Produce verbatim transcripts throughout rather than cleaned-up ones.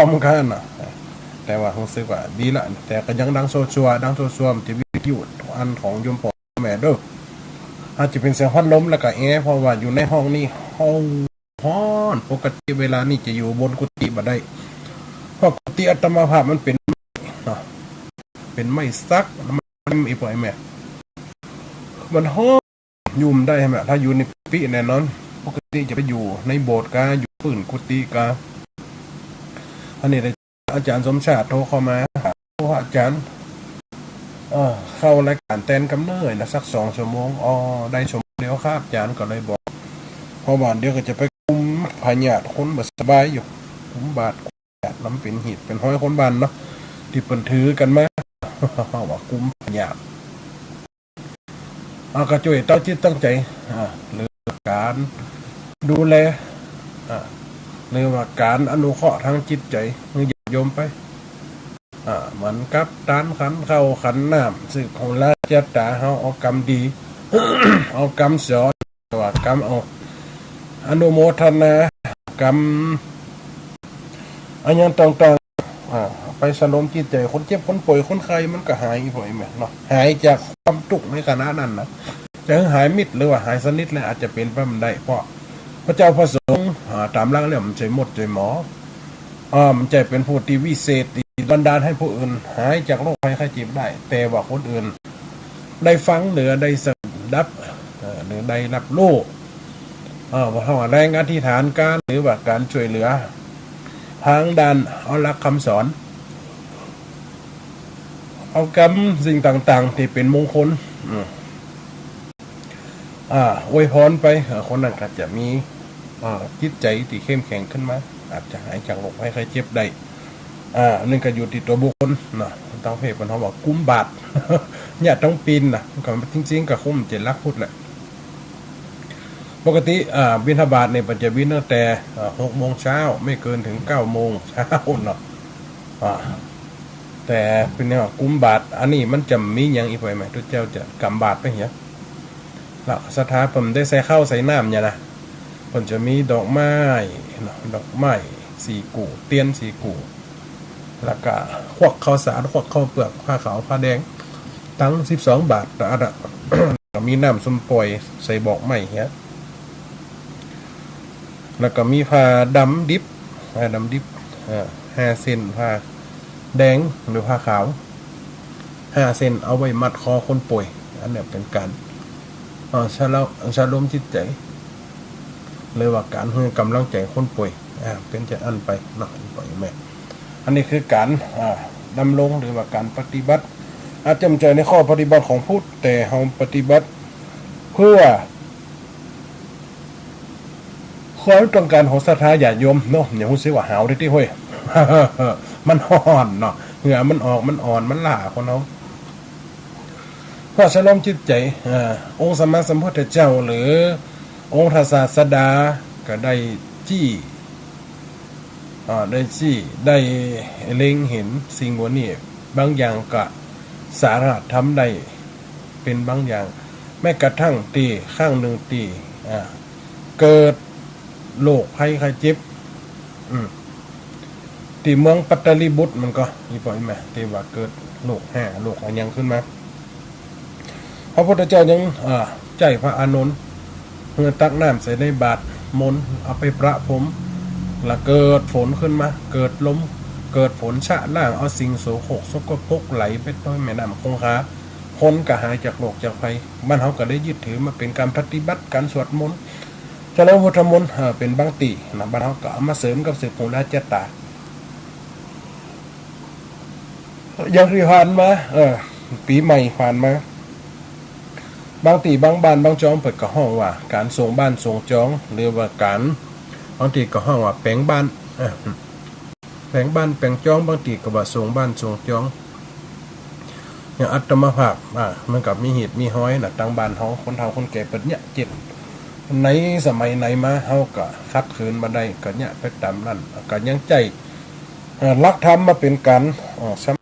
อมๆ กั๋นน่ะ แต่ว่าฮู้สึกว่าดีละ แต่ก็ยังดังซั่วๆ ดังซั่วๆ มันจะวิทยุอันของโยมป้อแม่เด้อ อาจจะเป๋นเสียงพัดลมแล้วก็แอร์ เพราะว่าอยู่ในห้องนี้ ห้องฮ้อน ปกติเวลานี้จะอยู่บนกุฏิบ่ได้ เพราะกุฏิอาตมาภาพมันเป๋น เนาะ เป๋นไม้สัก มัน อีพ่ออีแม่ มันฮ้อน อยู่บ่ได้แหม ถ้าอยู่ในปี้แน่นอน ปกติจะไปอยู่ในโบสถ์กา อยู่ปื้นกุฏิกา อันนี้ได้อาจารย์สมชาติโทรเข้ามา หาพระอาจารย์ เออ เข้ารายก๋านแตนกำเนิดนะ สักสองชั่วโมง อ๋อ ได้ชั่วโมงเดียวครับ อาจารย์ก็เลยบอก เพราะว่าเดี๋ยวก็จะไปกุมพยาธิคนบ่สบายอยู่ กุมบาตร นำเป๋นหีบเป๋นฮ้อยคนบ้านเนาะ ตี้เปิ้นถือกั๋นมา ว่ากุมพยาธิ อ่า ก็จ้วยตั้งจิตตั้งใจ๋ อ่า เรื่องก๋านดูแล อ่า เรื่องว่าก๋านอนุเคราะห์ตางจิตใจ๋ หื้อญาติโยมไป อ่า เหมือนกับตานขันข้าวขันน้ำ สืบโหราจาต๋า เฮาเอากำดี เอากำสอน ว่ากำเอา อนุโมทนากำ อะหยังต่างๆ อ่า ไปสลมจิตใจ๋ คนเจ็บคนป่วยคนไข้มันก็หาย อีพ่ออีแม่เนาะ หายจากความตุ๊กข์ในขณะนั้นนะ จะหื้อหายมิดหรือว่าหายสนิทเลย อาจจะเป๋นไปบ่ได้ เพราะพระเจ้าพระสงฆ์ อ่า ต๋ามหลักแล้วมันใจ้มดใจ้หมอ อ่า มันใจ้เป๋นผู้ตี้วิเศษ ตี้บันดาลหื้อผู้อื่นหายจากโรคภัยไข้เจ็บได้ แต่ว่าคนอื่นได้ฟังหรือได้สดับ เอ่อ หรือได้ฮับฮู้ เอ่อ ว่าเฮาแรงอธิษฐานก๋าน หรือว่าก๋านจ้วยเหลือ ตางด้านเอาหลักกำสอน เอากำสิ่งต่างๆ ตี้เป๋นมงคล อืม อ่า อวยพรไป เอ่อ คนนั้นก็จะมี อ่า จิตใจ๋ตี้เข้มแข็งขึ้นมา อาจจะหายจากโรคภัยไข้เจ็บได้ อ่า อันนั้นก็อยู่ตี้ตั๋วบุคคลเนาะ ตางเพศเปิ้นฮ้องว่ากุมบาตร เนี่ย ตางปี๋นน่ะ ก็จริงๆ ก็คงจะหลักพุทธแหละ ปกติ อ่า บิณฑบาตเนี่ย เปิ้นจะบิณตั้งแต่ อ่า หกโมงเช้า ไม่เกินเถิงเก้าโมงเช้าเนาะ อ่า แต่เป๋นแนวกุมบาตร อันนี้มันจะมีหยัง อีพ่อแม่ ตุ๊เจ้าจะกำบาตรไปเหีย แล้วศรัทธาเปิ้นได้ใส่ข้าวใส่น้ำเนี่ยนะ เปิ้นจะมีดอกไม้เนาะ ดอกไม้สี่กู่ เตียนสี่กู่ แล้วก็ควักข้าวสาร ควักข้าวเปือก ผ้าขาว ผ้าแดง ตังสิบสองบาท แล้วก็มีน้ำส้มป่อย ใส่บอกไม้เหีย แล้วก็มีผ้าดำดิบ ผ้าดำดิบ เอ่อ ห้าเส้น ผ้าแดงหรือผ้าขาว ห้าเส้น เอาไว้มัดคอคนป่วย อันเนี้ยเป๋นก๋าน เอ่อ สลม สลมจิตใจ๋ หรือว่าก๋านหื้อกำลังใจ๋คนป่วย อ่า เป๋นจะอั้นไปเนาะ ป่วยแม่ อันนี้คือก๋าน อ่า ดำรงหรือว่าก๋านปฏิบัติ อาจจะบ่ใจ้ในข้อปฏิบัติของพุทธ แต่เฮาปฏิบัติเพื่อ ความต้องก๋านของศรัทธาญาติโยมเนาะ เนี่ย ฮู้สึกว่าหาวได้ติเฮ้ย มันฮ้อนเนาะ เหงื่อมันออก มันอ่อน มันล้าคนเฮา เพื่อสลมจิตใจ๋ เอ่อ องค์สัมมาสัมพุทธเจ้า หรือองค์ศาสดา ก็ได้จี้ อ่า ได้จี้ ได้เล็งหันสิ่งบ่านี้ บางอย่างก็สามารถทำได้เป๋นบางอย่าง แม้กระทั่งตี้ครั้งนึ่งตี้ อ่า เกิดโรคภัยไข้เจ็บ อืม ตี้เมืองปัตตลีบุตรมันก็ อีพ่ออีแม่ ตี้ว่าเกิดโรคแฮ้ โรคอะหยังขึ้นมา พระพุทธเจ้ายัง อ่า ใจ๊พระอานนท์ หื้อตักน้ำใส่ในบาตรมนต์ เอาไปประพรม แล้วเกิดฝนขึ้นมา เกิดลม เกิดฝนชะล้างเอาสิ่งโสโครกสกปรกไหลไปตวยแม่น้ำคงคา คนก็หายจากโรคจากภัย บ้านเฮาก็ได้ยึดถือมาเป๋นก๋านปฏิบัติก๋านสวดมนต์ เจริญพุทธมนต์ เอ่อ เป๋นบางตี้นะ บ้านเฮาก็เอามาเสริมกับสืบโหราจาต๋า อย่างตี้ผ่านมา เออ ปี๋ใหม่ผ่านมา บางตี้บางบ้านบางจองเปิ้นก็ฮ้องว่าก๋านส่งบ้านส่งจอง หรือว่าก๋าน บางตี้ก็ฮ้องว่าแป๋งบ้าน เออ แป๋งบ้านแป๋งจอง บางตี้ก็ว่าส่งบ้านส่งจอง อย่างอาตมาภาพ อ่า มันก็มีฮีตมีฮอยนะ ตางบ้านเฮาคนเฒ่าคนแก่เปิ้นเยียะ เจ็ด ในสมัยไหนมา เฮาก็ขัดขืนบ่ได้ ก็เยียะไปต๋ามนั้น ก็ยังใจ๊ เอ่อ หลักธรรมมาเป๋นก๋าน เอ่อ สำ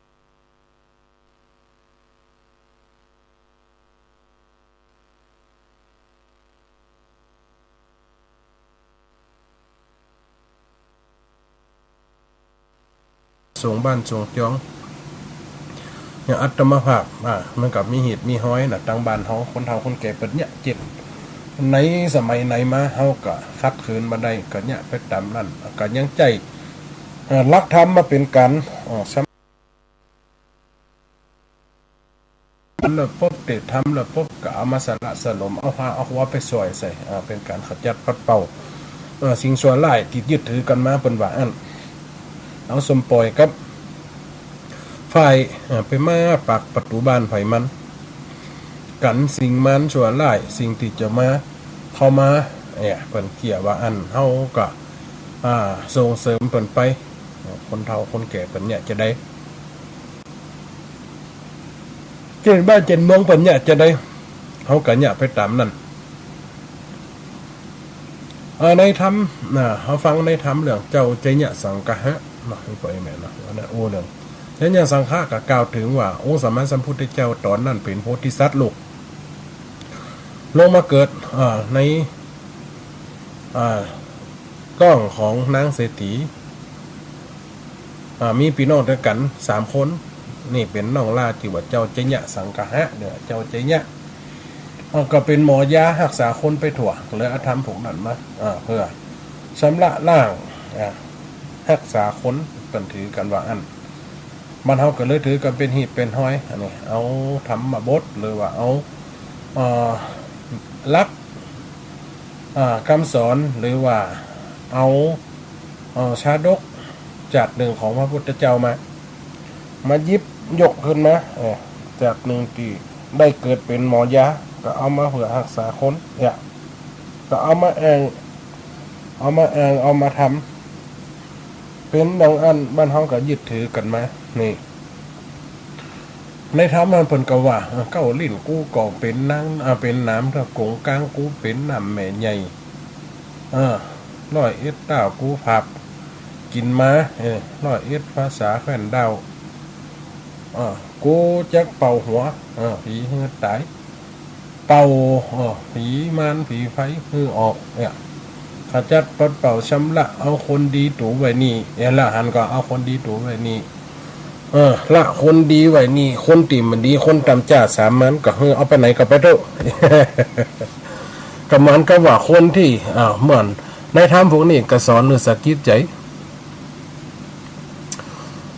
สรวงบ้านสรวงจอง อย่างอาตมาภาพ อ่า มันก็มีฮีตมีฮอยนะ ตางบ้านเฮา คนเฒ่าคนแก่เปิ้นเยียะเจ็บ ในสมัยไหนมา เฮาก็ขัดขืนบ่ได้ ก็เยียะไปต๋ามนั้น ก็ยังใจ๊ เอ่อ หลักธรรมมาเป๋นก๋าน เอ่อ สำ แล้วปบ เตะธรรมแล้วปบ ก็เอามาสละสลม เอาผ้าเอาหัวไปส่อยใส่ อ่า เป๋นก๋านขจัดปัดเป่า เอ่อ สิ่งชั่วร้ายตี้ยึดถือกั๋นมา เปิ้นว่าอั้น เอาสมปอยกับฝ่าย เอ่อ ไปมาปากประตู๋บ้านใผมัน กั๋นสิ่งมารชั่วร้าย สิ่งตี้จะมา เข้ามา เอ่อ เปิ้นเยียะว่าอั้น เฮาก็ อ่า ส่งเสริมเปิ้นไป คนเฒ่าคนแก่เปิ้นเยียะจะใด เจ้าบ้านเจ้าเมืองเปิ้นเยียะจะใด เฮาก็เยียะไปต๋ามนั้น เอ่อ ในธรรม นะ เฮาฟังในธรรมเรื่องเจ้าไชยสังคหะเนาะ อีป้ออีแม่เนาะ อันนั้นอู้เรื่อง ไชยสังคหะก็กล่าวเถิงว่า องค์สัมมาสัมพุทธเจ้าต๋อนนั้นเป๋นโพธิสัตว์ลูก ลงมาเกิด เอ่อ ใน อ่า ต๊องของนางเศรษฐี อ่า มีปี้น้องตวยกั๋นสามคน นี่เป๋นน้องหล้าจื้อว่าเจ้าไชยสังคหะ เรียกว่าเจ้าไชยะ อ่า ก็เป๋นหมอยาฮักษาคนไปทั่ว เลยเอาธรรมพวกนั้นมา อ่า เปื้อชำระล้าง อ่า ฮักษาคน เปิ้นถือกั๋นว่าอั้น บ้านเฮาก็เลยถือกั๋นเป๋นฮีตเป๋นฮอย อันนี้ เอาธรรมบท หรือว่าเอา เอ่อ หลัก อ่า กำสอน หรือว่าเอา เอ่อ ชาดกจากหนึ่งของพระพุทธเจ้ามา มาหยิบยกขึ้นมา เอ่อ จากหนึ่งตี้ได้เกิดเป๋นหมอยา ก็เอามาเปื้อฮักษาคน เนี่ย ก็เอามาแอ่ง เอามาแอ่ง เอามาทำ เป๋นดังอั้น บ้านเฮาก็ยึดถือกั๋นมา นี่ ในธรรมนั้นเปิ้นก็ว่า เอ่อ เก๊าลิ้นกูก็เป๋นนาง อ่า เป๋นหนามตะก๋ง ก๋างกูเป๋นน้ำแม่ใหญ่ เออ ร้อยเอ็ดเต้ากูผาบกิ๋นมา เออ ร้อยเอ็ดภาษาแคว่นดาว เออ กูจักเป่าหัว เออ ผีหื้อต๋าย เป่า เอ่อ ผีมารผีไฟหื้อออก เนี่ย ขจัดปัดเป่าชำระ เอาคนดีตั๋วไว้นี่ เนี่ย ละหันก็เอาคนดีตั๋วไว้นี่ เออ ละคนดีไว้นี่ คนตี้บ่ดี คนต่ำจ๊าสามัญก็หื้อเอาไปไหนก็ไปเต๊อะ ก็เหมือนกับว่าคนตี้ อ่า เหมือนในธรรมพวกนี้ก็สอนหื้อสะกิดใจ๋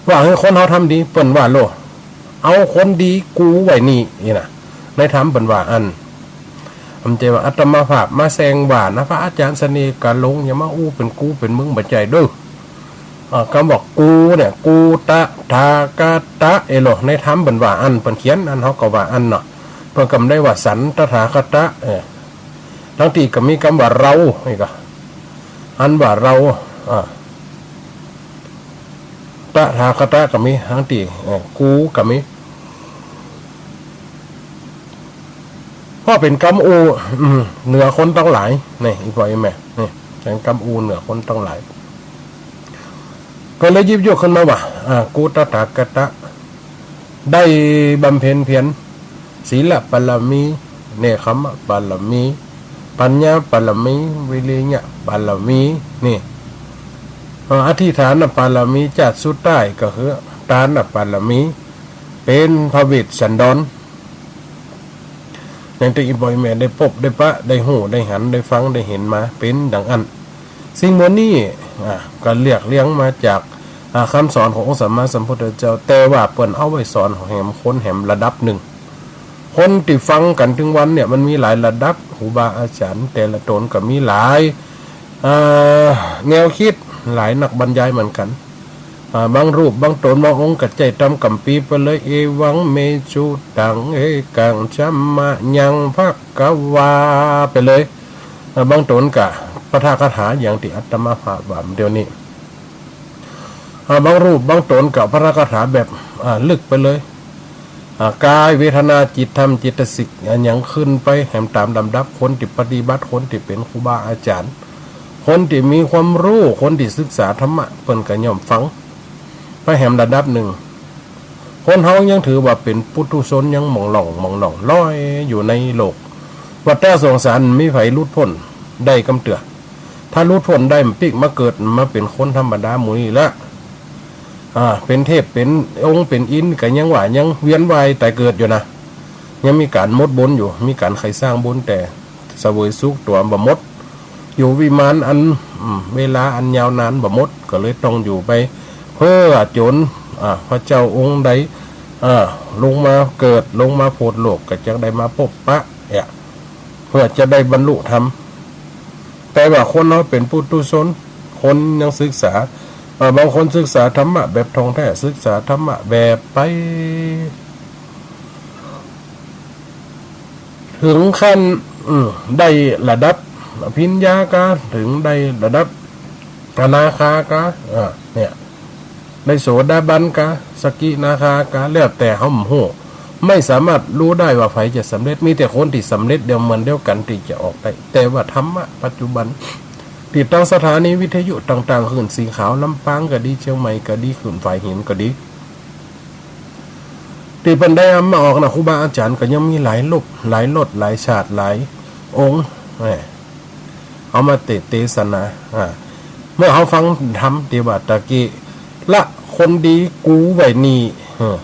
ว่าหื้อคนเฮาทำดี เปิ้นว่าโล เอาคนดีกูไว้นี่ นี่นะ ในธรรมเปิ้นว่าอั้น บ่ใจ้ว่าอาตมาภาพมาแซงว่านะ พระอาจ๋ารย์เสน่ห์กาหลง อย่ามาอู้เป๋นกูเป๋นมึง บ่ใจ้เด้อ อ่า กำว่ากูเนี่ย กูตะถาคตะ เอโล ในธรรมเปิ้นว่าอั้น เปิ้นเขียนอั้น เฮาก็ว่าอั้นเนาะ เปิ้นก็บ่ได้ว่าสันตถาคตะ เออ ตังตี้ก็มีกำว่าเรา นี่ก็ อันว่าเรา อ่า ตถาคตะก็มี ตังตี้ เอ่อ กูก็มี เพราะเป๋นกำอู้ อืม เหนือคนตังหลาย นี่ อีป้ออีแม่ นี่ เป๋นกำอู้เหนือคนตังหลาย ก็เลยหยิบยกขึ้นมาว่า อ่า กูตถาคตะ ได้บำเพ็ญเพียร ศีลบารมี เนกขัมมบารมี ปัญญาบารมี วิริยะบารมี นี่ เอ่อ อธิษฐานบารมี จ๊าดสุดท้ายก็คือ ตานบารมี เป๋นพระเวสสันดร อย่างตี้อีป้ออีแม่ได้ปบ ได้ปะ ได้ฮู้ ได้หัน ได้ฟัง ได้หันมา เป๋นดังอั้น สิ่งหมดนี้ อ่า ก็เรียกเรียงมาจาก อ่า กำสอนขององค์สัมมาสัมพุทธเจ้า แต่ว่าเปิ้นเอาไว้สอนแหมคนแหมระดับนึ่ง คนตี้ฟังกั๋นตึงวันเนี่ย มันมีหลายระดับ ครูบาอาจ๋ารย์แต่ละต๋นก็มีหลาย อ่า แนวกึ๊ด หลายนักบรรยายเหมือนกั๋น อ่า บางรูป บางต๋น บางองค์ก็ใจ๊ต๋ามกัมภีร์ไปเลย เอวังเมสุตัง เอกัง ธัมมะยัง ภะคะวา ไปเลย อ่า บางต๋นก็ปาฐกถา อย่างตี้อาตมาภาพว่าเดี๋ยวนี้ อ่า บางรูป บางต๋นก็ปาฐกถาแบบ อ่า ลึกไปเลย อ่า กาย เวทนา จิต ธรรม เจตสิก อะหยังขึ้นไปแหมต๋ามลำดับ คนตี้ปฏิบัติ คนตี้เป๋นครูบาอาจ๋ารย์ คนตี้มีความฮู้ คนตี้ศึกษาธรรมะ เปิ้นก็ย่อมฟังไปแหมระดับนึ่ง คนเฮายังถือว่าเป๋นปุถุชน ยังหม่องหล่อง หม่องหล่อง ลอยอยู่ในโลกวัฏฏะสงสาร บ่มีใผหลุดป๊นได้กำเตื้อ ถ้าหลุดป๊นได้ มันปิ๊กมาเกิด มาเป๋นคนธรรมดาหมู่นี้ละ อ่า เป๋นเทพ เป๋นองค์ เป๋นอินทร์ ก็ยังว่ายังเวียนว่ายต๋ายเกิดอยู่นะ ยังมีก๋านหมดบุญอยู่ มีก๋านใค่สร้างบุญ แต่เสวยสุขตั๋วบ่หมด อยู่วิมานอัน อืม เวลาอันยาวนานบ่หมด ก็เลยต้องอยู่ไป เปื้อจ๋น อ่า พระเจ้าองค์ใด อ่า ลงมาเกิด ลงมาโผดโลก ก็จะได้มาปะปะ เนี่ย เปื้อจะได้บรรลุธรรม แต่ว่าคนเฮาเป๋นปุถุชน คนยังศึกษา เอ่อ บางคนศึกษาธรรมะแบบท่องแท้ ศึกษาธรรมะแบบไป เถิงขั้น อืม ได้ระดับอภิญญากา เถิงได้ระดับอนาคากา อ่า เนี่ย ได้โสดาบันกา สกิทาคากา แล้วแต่เฮาบ่ฮู้ ไม่สามารถฮู้ได้ว่าใผจะสำเร็จ มีแต่คนตี้สำเร็จเดียวเหมือนเดียวกั๋นตี้จะออกได้ แต่ว่าธรรมะปัจจุบัน ตี้ตางสถานีวิทยุต่างๆ คลื่นสีขาว ลำปางก็ดี เจียงใหม่ก็ดี คลื่นฝายหินก็ดี ตี้เปิ้นได้เอามาออกนะ ครูบาอาจ๋ารย์ก็ยังมีหลายรูป หลายรส หลายชาติ หลายองค์ แหม เอามาเตสน์เตสนา อ่า เมื่อเฮาฟังธรรมตี้ว่าตะกี้ ละคนดีกูไว้นี่ เออ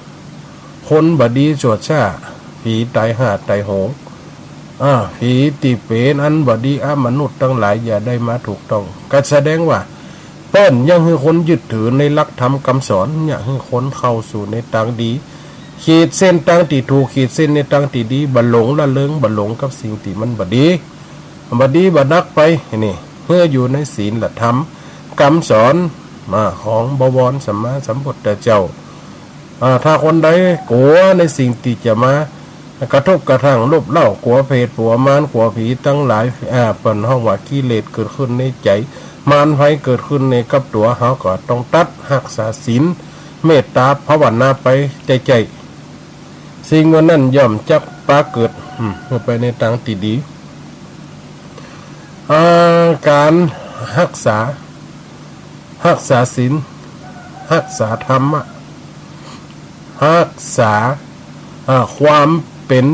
คนบ่ดีจั่วจ้า ผีต๋ายห้าต๋ายหก อ่า ผีตี้เป๋นอันบ่ดี อมนุษย์ตังหลายอย่าได้มาถูกต้อง ก็แสดงว่าเปิ้นยังหื้อคนยึดถือในหลักธรรมกำสอน อย่าหื้อคนเข้าสู่ในตางดี ขีดเส้นตางตี้ถูก ขีดเส้นในตางตี้ดี บ่หลงละเริง บ่หลงกับสิ่งตี้มันบ่ดี บ่ดีบ่นักไป นี่ หื้ออยู่ในศีลธรรมกำสอน อ่า ของบวรสัมมาสัมพุทธเจ้า อ่า ถ้าคนใดกั๋วในสิ่งตี้จะมากระทบกระทั่งลบเล้า กั๋วเปรตกั๋วมารกั๋วผีตังหลาย อ่า เปิ้นฮ้องว่ากิเลสเกิดขึ้นในใจ๋ มารภัยเกิดขึ้นในกับตั๋ว เฮาก็ต้องตัด ฮักษาศีล เมตต๋าภาวนาไปใจ้ๆ สิ่งเหล่านั้นย่อมจักปาเกิด อืม ไปในตางตี้ดี อ่า ก๋านฮักษา ฮักษาศีล ฮักษาธรรมะ ฮักษา อ่า ความเป๋น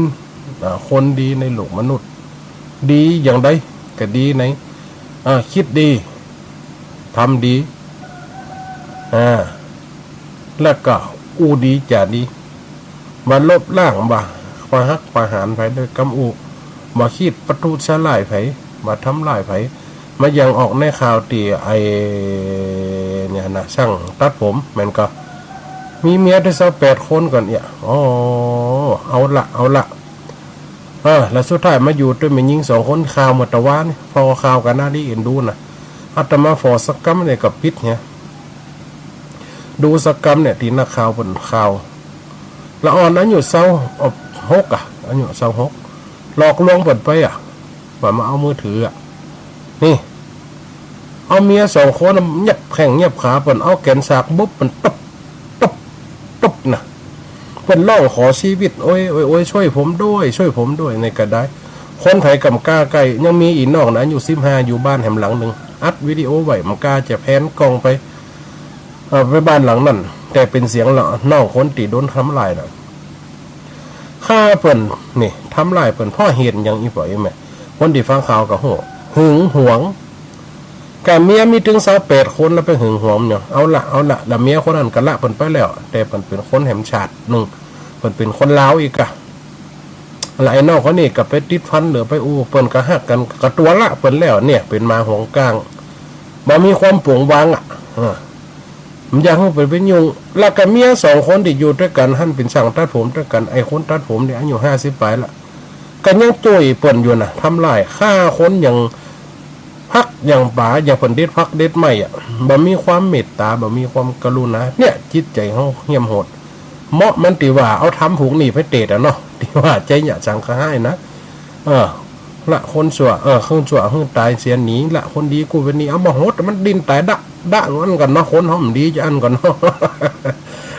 อ่า คนดีในโลกมนุษย์ ดีอย่างใดก็ดีใน อ่า คิดดี ทำดี อ่า แล้วก็อู้ดีจ๋าดี บ่ลบล้าง บ่ประหัตประหารใผด้วยกำอู้ บ่คิดประทุษร้ายใผ บ่ทำร้ายใผ มาอย่างออกในข่าวตี้ไอ้เนี่ยนะ ช่างตัดผม แม่นก่อ มีเมียได้ซาวแปดคนก่อนเอี้ย อ๋อ เอาละ เอาละ เออ แล้วสุดท้ายมาอยู่ตวยแม่ญิงสองคน ข่าวเมื่อตะวานี่ ผ่อข่าวกั๋นนาดีเอ็นดูนะ อาตมาผ่อสักกำเนี่ยก็ปิดเหีย ดูสักกำเนี่ย ตี้นักข่าวเปิ้นข่าว ละอ่อนอายุซาวหกอะ อายุซาวหก หลอกลวงเปิ้นไปอะ ว่ามาเอามือถืออะ นี่ เอาเมียสองคนเยียบแข้งเยียบขาเปิ้น เอาแก่นสากบุบเปิ้น ตุ๊บ ตุ๊บ ตุ๊บนะ เปิ้นร้องขอชีวิต โอ๊ย โอ๊ย โอ๊ย ช่วยผมด้วย ช่วยผมด้วย นี่ก็ได้ คนไผก็บ่กล้าใก้ ยังมีอี่น้องนะ อายุสิบห้า อยู่บ้านแหมหลังนึ่ง อัดวิดีโอไว้ บ่กล้าจะแพนกล้องไป เอ่อ ไปบ้านหลังนั้น แต่เป๋นเสียงละน้องคนตี้โดนทำร้ายนะ ฆ่าเปิ้น นี่ ทำร้ายเปิ้น เพราะเหตุหยัง อี่ป้ออี่แม่ คนตี้ฟังข่าวก็ฮู้ หึงหวง กะเมียมีตึงซาวแปดคน แล้วไปหึงหวงเนาะ เอาละ เอาละ แล้วเมียคนนั้นก็ละเปิ้นไปแล้ว แต่เปิ้นเป๋นคนแหมชาตินึ่ง เปิ้นเป๋นคนลาวอีกอะ แล้วไอ้น้องคนนี้ก็ไปติดพันเหลือไปอู้ เปิ้นก็ฮักกั๋น ก็ตั๋วละเปิ้นแล้ว เนี่ย เป๋นหมาหวงก้าง บ่มีความโปร่งวางอะ เออ บ่อยากหื้อเปิ้นไปยุ่ง แล้วก็เมียสองคนตี้อยู่ตวยกั๋นหั้น เป๋นช่างตัดผมตวยกั๋น ไอ้คนตัดผมนี่อายุห้าสิบปลายละ ก็ยังจ้วยเปิ้นอยู่นะ ทำร้าย ฆ่าคนอย่างผักอย่างป๋า อย่างเปิ้นเด็ดผักเด็ดไม้อะ บ่มีความเมตต๋า บ่มีความกรุณา เนี่ย จิตใจ๋เฮาเหี้ยมโหด เหมาะมันตี้ว่าเอาธรรมผูกนี่ไปเตสน์อะเนาะ ตี้ว่าไชยสังคหายนะ เออ ละคนชั่ว เออ คนชั่วหื้อต๋ายเสียหนี ละคนดีกู้เวรหนี เอามาหด มันดิ้นต๋ายดะ ดะ อั้นก่อนเนาะ คนเฮามันดีจะอั้นก่อนเนาะ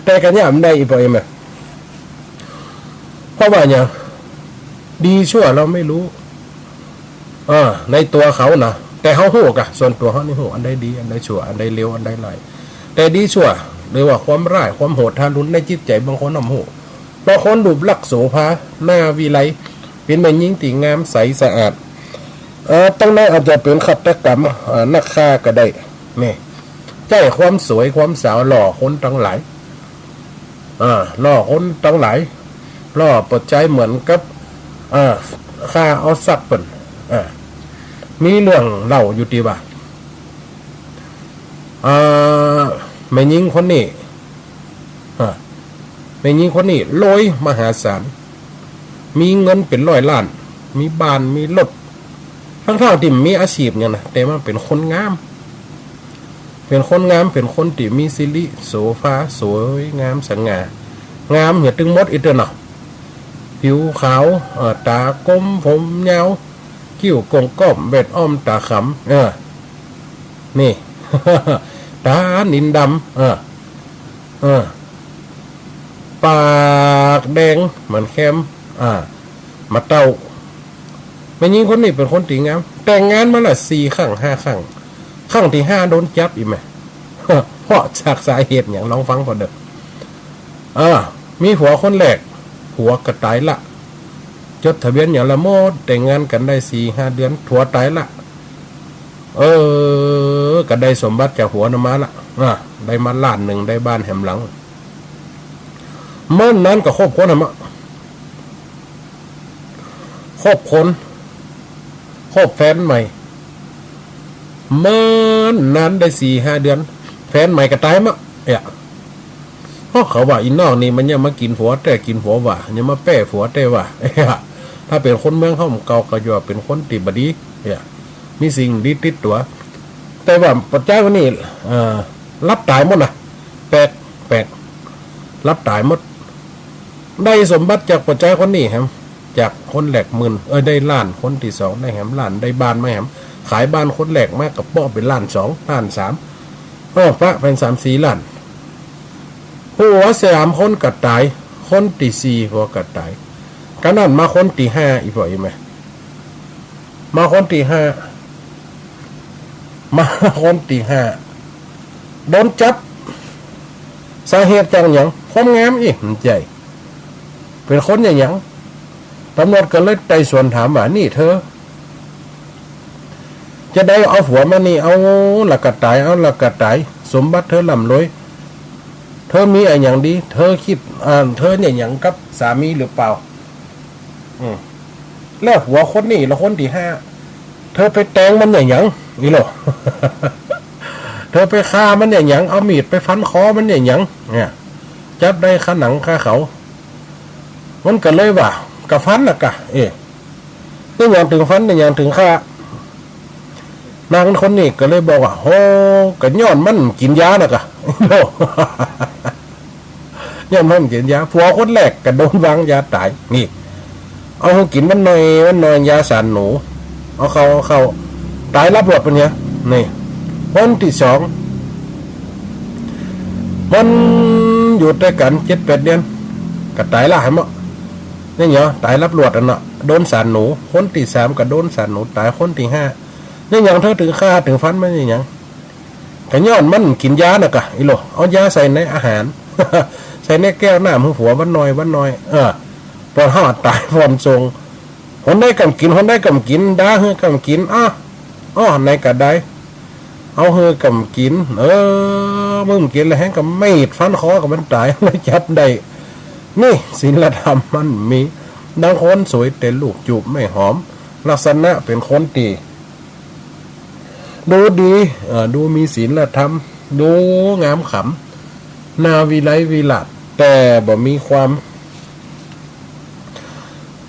แต่ก็เนี่ยมันได้อีกปอยไหม เพราะว่าหยัง ดีชั่วเราไม่รู้ เออ ในตั๋วเขานะ แต่เฮาฮู้กะ ส่วนตั๋วเฮานี่ฮู้ อันใดดี อันใดชั่ว อันใดเลว อันใดร้าย แต่ดีชั่ว หรือว่าความร้าย ความโหดทารุณในจิตใจ๋บางคนเฮาบ่ฮู้ บางคนรูปลักษณ์โสภา หน้าวิไล เป๋นแม่ญิงตี้งามใสสะอาด เอ่อ ตังในอาจจะเป๋นฆาตกรรม เอ่อ นักฆ่าก็ได้ นี่ ใจ๊ความสวยความสาวหล่อคนตังหลาย อ่า หล่อคนตังหลาย หล่อเปิดใจ๋เหมือนกับ อ่า ข้าเอาสักเปิ้น อ่า มีเรื่องเล่าอยู่ตี้ว่า อ่า แม่ญิงคนนี้ อ่า แม่ญิงคนนี้รวยมหาศาล มีเงินเป๋นร้อยล้าน มีบ้าน มีรถ ตังๆ ตี้บ่มีอาจีพหยังนะ แต่ว่าเป๋นคนงาม เป๋นคนงาม เป๋นคนตี้มีสิริโสภา สวยงามสง่า งามเหียตึงมดอีกเตื้อเนาะ ผิวขาว เอ่อ ต๋าก้ม ผมยาว คิ้วโก่งก้อม แว่นอ้อมต๋าขำ เออ นี่ ต๋านิลดำ เออ เออ ปากแดงเหมือนแคม อ่า หมาเต๊า แม่ญิงคนนี้เป๋นคนตี้งาม แต่งงานมาละสี่ครั้งห้าครั้ง ครั้งตี้ห้าโดนจับอีกแหม เพราะจากสาเหตุหยัง ลองฟังผ่อเด้อ อ่า มีผัวคนแรก ผัวก็ต๋ายละ จดทะเบียนหยังละหมด แต่งงานกั๋นได้สี่ห้าเดือน ผัวต๋ายละ เออ ก็ได้สมบัติจากผัวนั้นมาละ อ่า ได้มาล้านนึ่ง ได้บ้านแหมหลัง เมื่อนั้นก็คบคนแหมอะ คบคน คบแฟนใหม่ เมื่อนั้นได้สี่ห้าเดือน แฟนใหม่ก็ต๋ายมะ เอ๊ะ เพราะเขาว่าอีนอกนี่มันยังมากิ๋นผัวแต๊กิ๋นผัวว่า ยังมาแป้ผัวแต๊ว่า ถ้าเป๋นคนเมืองเฮาเก่าก็จะว่าเป๋นคนตี้บ่ดี เอ๊ะ มีสิ่งดีติดตั๋ว แต่ว่าป้อจายคนนี้ เอ่อ ลับต๋ายหมดนะ แปลก แปลก ลับต๋ายหมด ได้สมบัติจากป้อจายคนนี้แหม จากคนแรกหมื่น เอ้ย ได้ล้าน คนตี้สองได้แหมล้าน ได้บ้านมาแหม ขายบ้านคนแรกมาก็เปาะเป๋นล้านสอง ล้านสาม เออ ปะเป๋นสามสี่ล้าน ผัวสามคนก็ต๋าย คนตี้สี่ผัวก็ต๋าย กะนั้นมาคนตี้ห้า อีกผ่ออีกแหม มาคนตี้ห้า มาคนตี้ห้า โดนจับ สาเหตุจากหยัง ความงามอี้ บ่ใจ้ เป๋นคนอย่างหยัง ต๋ำรวจก็เลยไต่สวนถามว่า นี่เธอ จะได้เอาผัวมานี่ เอาละก็ต๋าย เอาละก็ต๋าย สมบัติเธอร่ำรวย เธอมีอะหยังดี เธอคิด อ่า เธอเนี่ยหยังกับสามีหรือเปล่า อืม แล้วผัวคนนี้ละคนตี้ห้า เธอไปแตงมันอย่างหยัง อีโหล่ เธอไปฆ่ามันอย่างหยัง เอามีดไปฟันคอมันอย่างหยัง เนี่ย จับได้คาหนังคาเขา มันก็เลยว่า กะฟันน่ะกะ เอ๊ะ เป๋นหยังเถิงฟัน เป๋นหยังเถิงฆ่า นางคนนี้ก็เลยบอกว่า โห กะย้อนมันกิ๋นยาน่ะกะ ย้อนมันกิ๋นยา ผัวคนแรกก็โดนวางยาต๋าย นี่ เอาหื้อกิ๋นวันหน่อย วันหน่อย ยาสารหนู เอาเข้า เอาเข้า ต๋ายลับหลวดไปเนี่ย นี่ คนตี้สอง มันอยู่ตวยกั๋นเจ็ดแปดเดือน ก็ต๋ายละ หันบ่ เนี่ยเหรอ ต๋ายลับหลวดอันเนาะ โดนสารหนู คนตี้สามก็โดนสารหนูต๋าย คนตี้ห้า เนี่ยหยังเธอเถิงฆ่าเถิงฟันมันเนี่ยหยัง ก็ย้อนมันกิ๋นยาน่ะกะ อีโหล่ เอายาใส่ในอาหาร ใส่ในแก้วน้ำหื้อผัววันหน่อย วันหน่อย เออ ปอนเฮาต๋ายปอนส่ง หนใดก็บ่กิ๋น หนใดก็บ่กิ๋น ด่าหื้อก็บ่กิ๋น อ้อ อ้อ ไหนก็ได้ เอาหื้อก็บ่กิ๋น เออ มึงบ่กิ๋นแล้วแฮงก็มีดฟันคอกับมันต๋าย เลยจับได้ นี่ศีลธรรมมันมี ดังคนสวยแต่ลูกจูบไม่หอม ลักษณะเป๋นคนตี้ ดูดี เอ่อ ดูมีศีลธรรม ดูงามขำ หน้าวิไลวิลาศ แต่บ่มีความ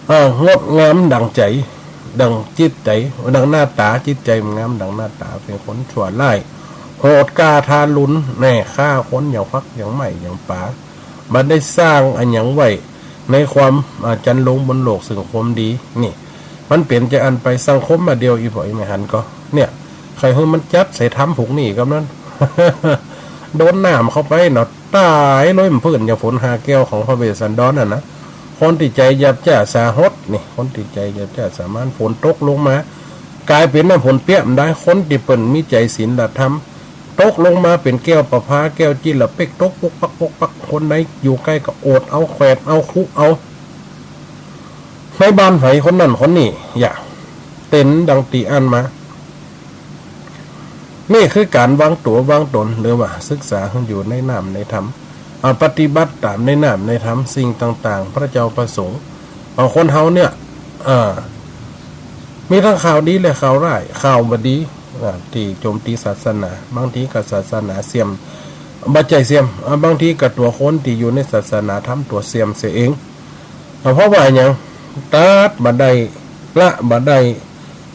เอ่อ งดงามดั่งใจ๋ ดั่งจิตใจ๋ ดั่งหน้าต๋า จิตใจ๋บ่งามดั่งหน้าต๋า เป๋นคนชั่วร้าย โหดกล้าทารุณ แน่ ฆ่าคนอย่างฟักอย่างไหม้อย่างป๋า บ่ได้สร้างอะหยังไว้ ในความ อ่า จันลงบนโลกซึ่งความดี นี่ มันเป๋นจาอั้นไป สังคมบ่าเดี่ยว อีพ่ออีแม่หันก็ เนี่ย ใค่หื้อมันจับใส่ธรรมผูกนี่กำนั้น โดนน้ำเข้าไปเนาะ ต๋ายเลย มันพื้นอย่างฝนห้าแก้วของพระเวสสันดรน่ะนะ คนตี้ใจ๋หยาบจ๊าสาหด นี่ คนตี้ใจ๋หยาบจ๊าสามัญ ฝนตกลงมา ก๋ายเป๋นน้ำฝนเปียกมันได้ คนตี้เปิ้นมีใจ๋ศีลธรรม ตกลงมาเป๋นแก้วประภา แก้วจิลเป๊ก ตกปกปักปกปัก คนใดอยู่ใก้ก็โอดเอา แขวดเอา คุเอา ในบ้านไผคนนั้นคนนี้ อย่า เป๋นดังตี้อ่านมา นี่คือก๋านวางตั๋ววางต๋น หรือว่าศึกษาอยู่ในน้ำในธรรม อ่า ปฏิบัติต๋ามในน้ำในธรรม สิ่งต่างๆ พระเจ้าประสงค์ เอาคนเฮาเนี่ย อ่า มีตึงข่าวดีและข่าวร้าย ข่าวบ่ดี อ่า ตี้โจมตีศาสนา บางทีก็ศาสนาเสื่อม บ่ใจ้เสื่อม อ่า บางทีก็ตั๋วคนตี้อยู่ในศาสนาธรรมตั๋วเสื่อมเสียเอง อ่า เพราะว่าหยัง ตัดบ่ได้ ละบ่ได้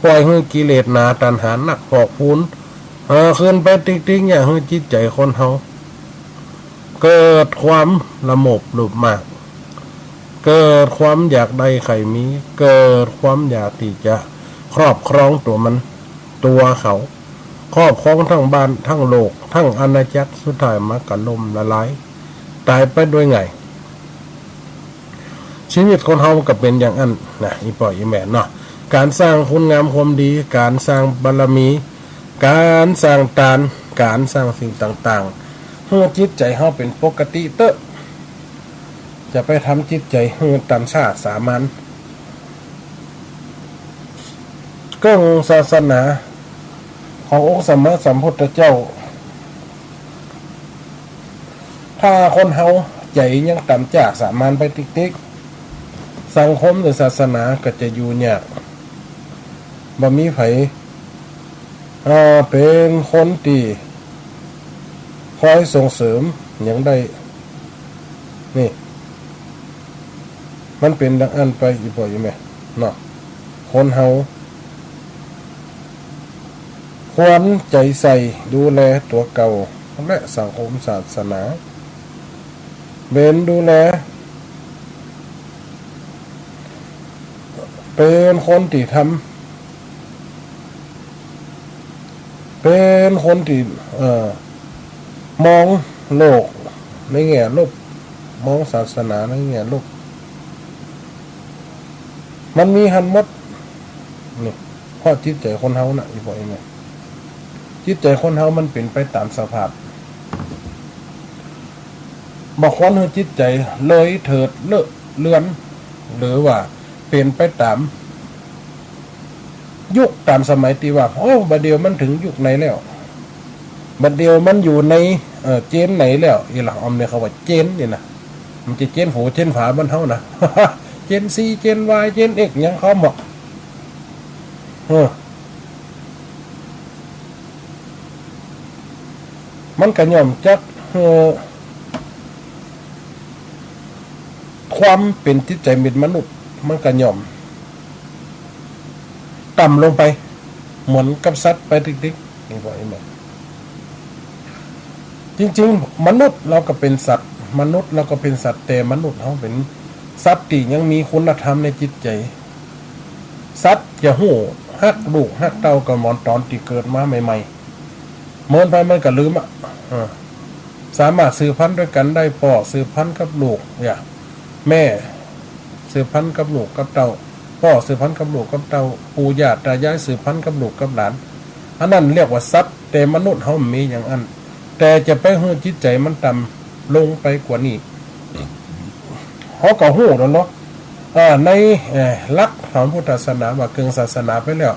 ปล่อยหื้อกิเลสหนา ตัณหานัก พอกพูน เอ่อ ขึ้นไปติ๊กๆ เนี่ย หื้อจิตใจ๋คนเฮา เกิดความละโมบโลภมาก เกิดความอยากได้ใค่มี เกิดความอยากตี้จะครอบครองตั๋วมัน ตั๋วเขา ครอบครองตึงบ้านตึงโลก ตึงอาณาจักร สุดท้ายมันก็ล้มละลาย ต๋ายไปโดยง่าย ชีวิตคนเฮามันก็เป๋นอย่างอั้นนะ อี่ป้ออี่แม่เนาะ ก๋านสร้างคุณงามความดี ก๋านสร้างบารมี ก๋านสร้างตาน ก๋านสร้างสิ่งต่างๆ หื้อจิตใจ๋เฮาเป๋นปกติเต๊อะ จะไปทำจิตใจ๋หื้อต่ำช้าสามัญ เกิ่งศาสนาขององค์สัมมาสัมพุทธเจ้า ถ้าคนเฮาใจ๋ยังต่ำจ๊าสามัญไปติ๊กๆ สังคมหรือศาสนาก็จะอยู่ยาก บ่มีใผ อ่า เป๋นคนตี้คอยส่งเสริมหยังได้ นี่ มันเป๋นดังอั้นไป อี่ป้ออี่แม่เนาะ คนเฮา ควรใจ๋ใส่ดูแลตั๋วเก่าและสังคมศาสนา เป๋นดูแล เป๋นคนตี้ทำ เป๋นคนตี้ เอ่อ มองโลกในแง่ลบ มองศาสนาในแง่ลบ มันมีหั้นหมด นี่ เพราะจิตใจ๋คนเฮาน่ะ อี่ป้ออี่แม่ จิตใจ๋คนเฮามันเป๋นไปต๋ามสภาพ บ่ควรหื้อจิตใจ๋เลยเถิดเลอะเลือน หรือว่าเป๋นไปต๋ามยุคต๋ามสมัยตี้ว่า โอ้ บ่าเดี่ยวมันเถิงยุคไหนแล้ว บ่าเดี่ยวมันอยู่ใน เอ่อ เจนไหนแล้ว อี่หละ ออมเนี่ยเขาว่าเจนนี่นะ มันจะเจนโหเจนฝาบ้านเฮานะ เจนซี เจนวาย เจนเอ็กซ์ หยังเขาหมด เออ มันก็ย่อมจัก เอ่อ ความเป๋นจิตใจ๋เม็ดมนุษย์ มันก็ย่อมต่ำลงไป เหมือนกับสัตว์ไปติ๊กๆ นี่ป้ออี่แม่ จริงๆ มนุษย์เฮาก็เป๋นสัตว์ มนุษย์เฮาก็เป๋นสัตว์ แต่มนุษย์เฮาเป๋นสัตว์ตี้ยังมีคุณธรรมในจิตใจ๋ สัตว์จะฮู้ฮักลูกฮักเต้าก็เหมือนต๋อนตี้เกิดมาใหม่ๆ เมินไปมันก็ลืมอะ เออ สามารถสืบพันธุ์ตวยกั๋นได้ ป้อสืบพันธุ์กับลูก อย่า แม่สืบพันธุ์กับลูกกับเต้า ป้อสืบพันธุ์กับลูกกับเต้า ปู่ย่าต๋ายายสืบพันธุ์กับลูกกับหลาน อันนั้นเรียกว่าสัตว์ แต่มนุษย์เฮาบ่มีอย่างอั้น แต่จะไปหื้อจิตใจ๋มันต่ำลงไปกว่านี้ เฮาก็ฮู้แล้วเนาะ อ่า ใน เอ่อ หลักของพุทธศาสนาว่าเกิ่งศาสนาไปแล้ว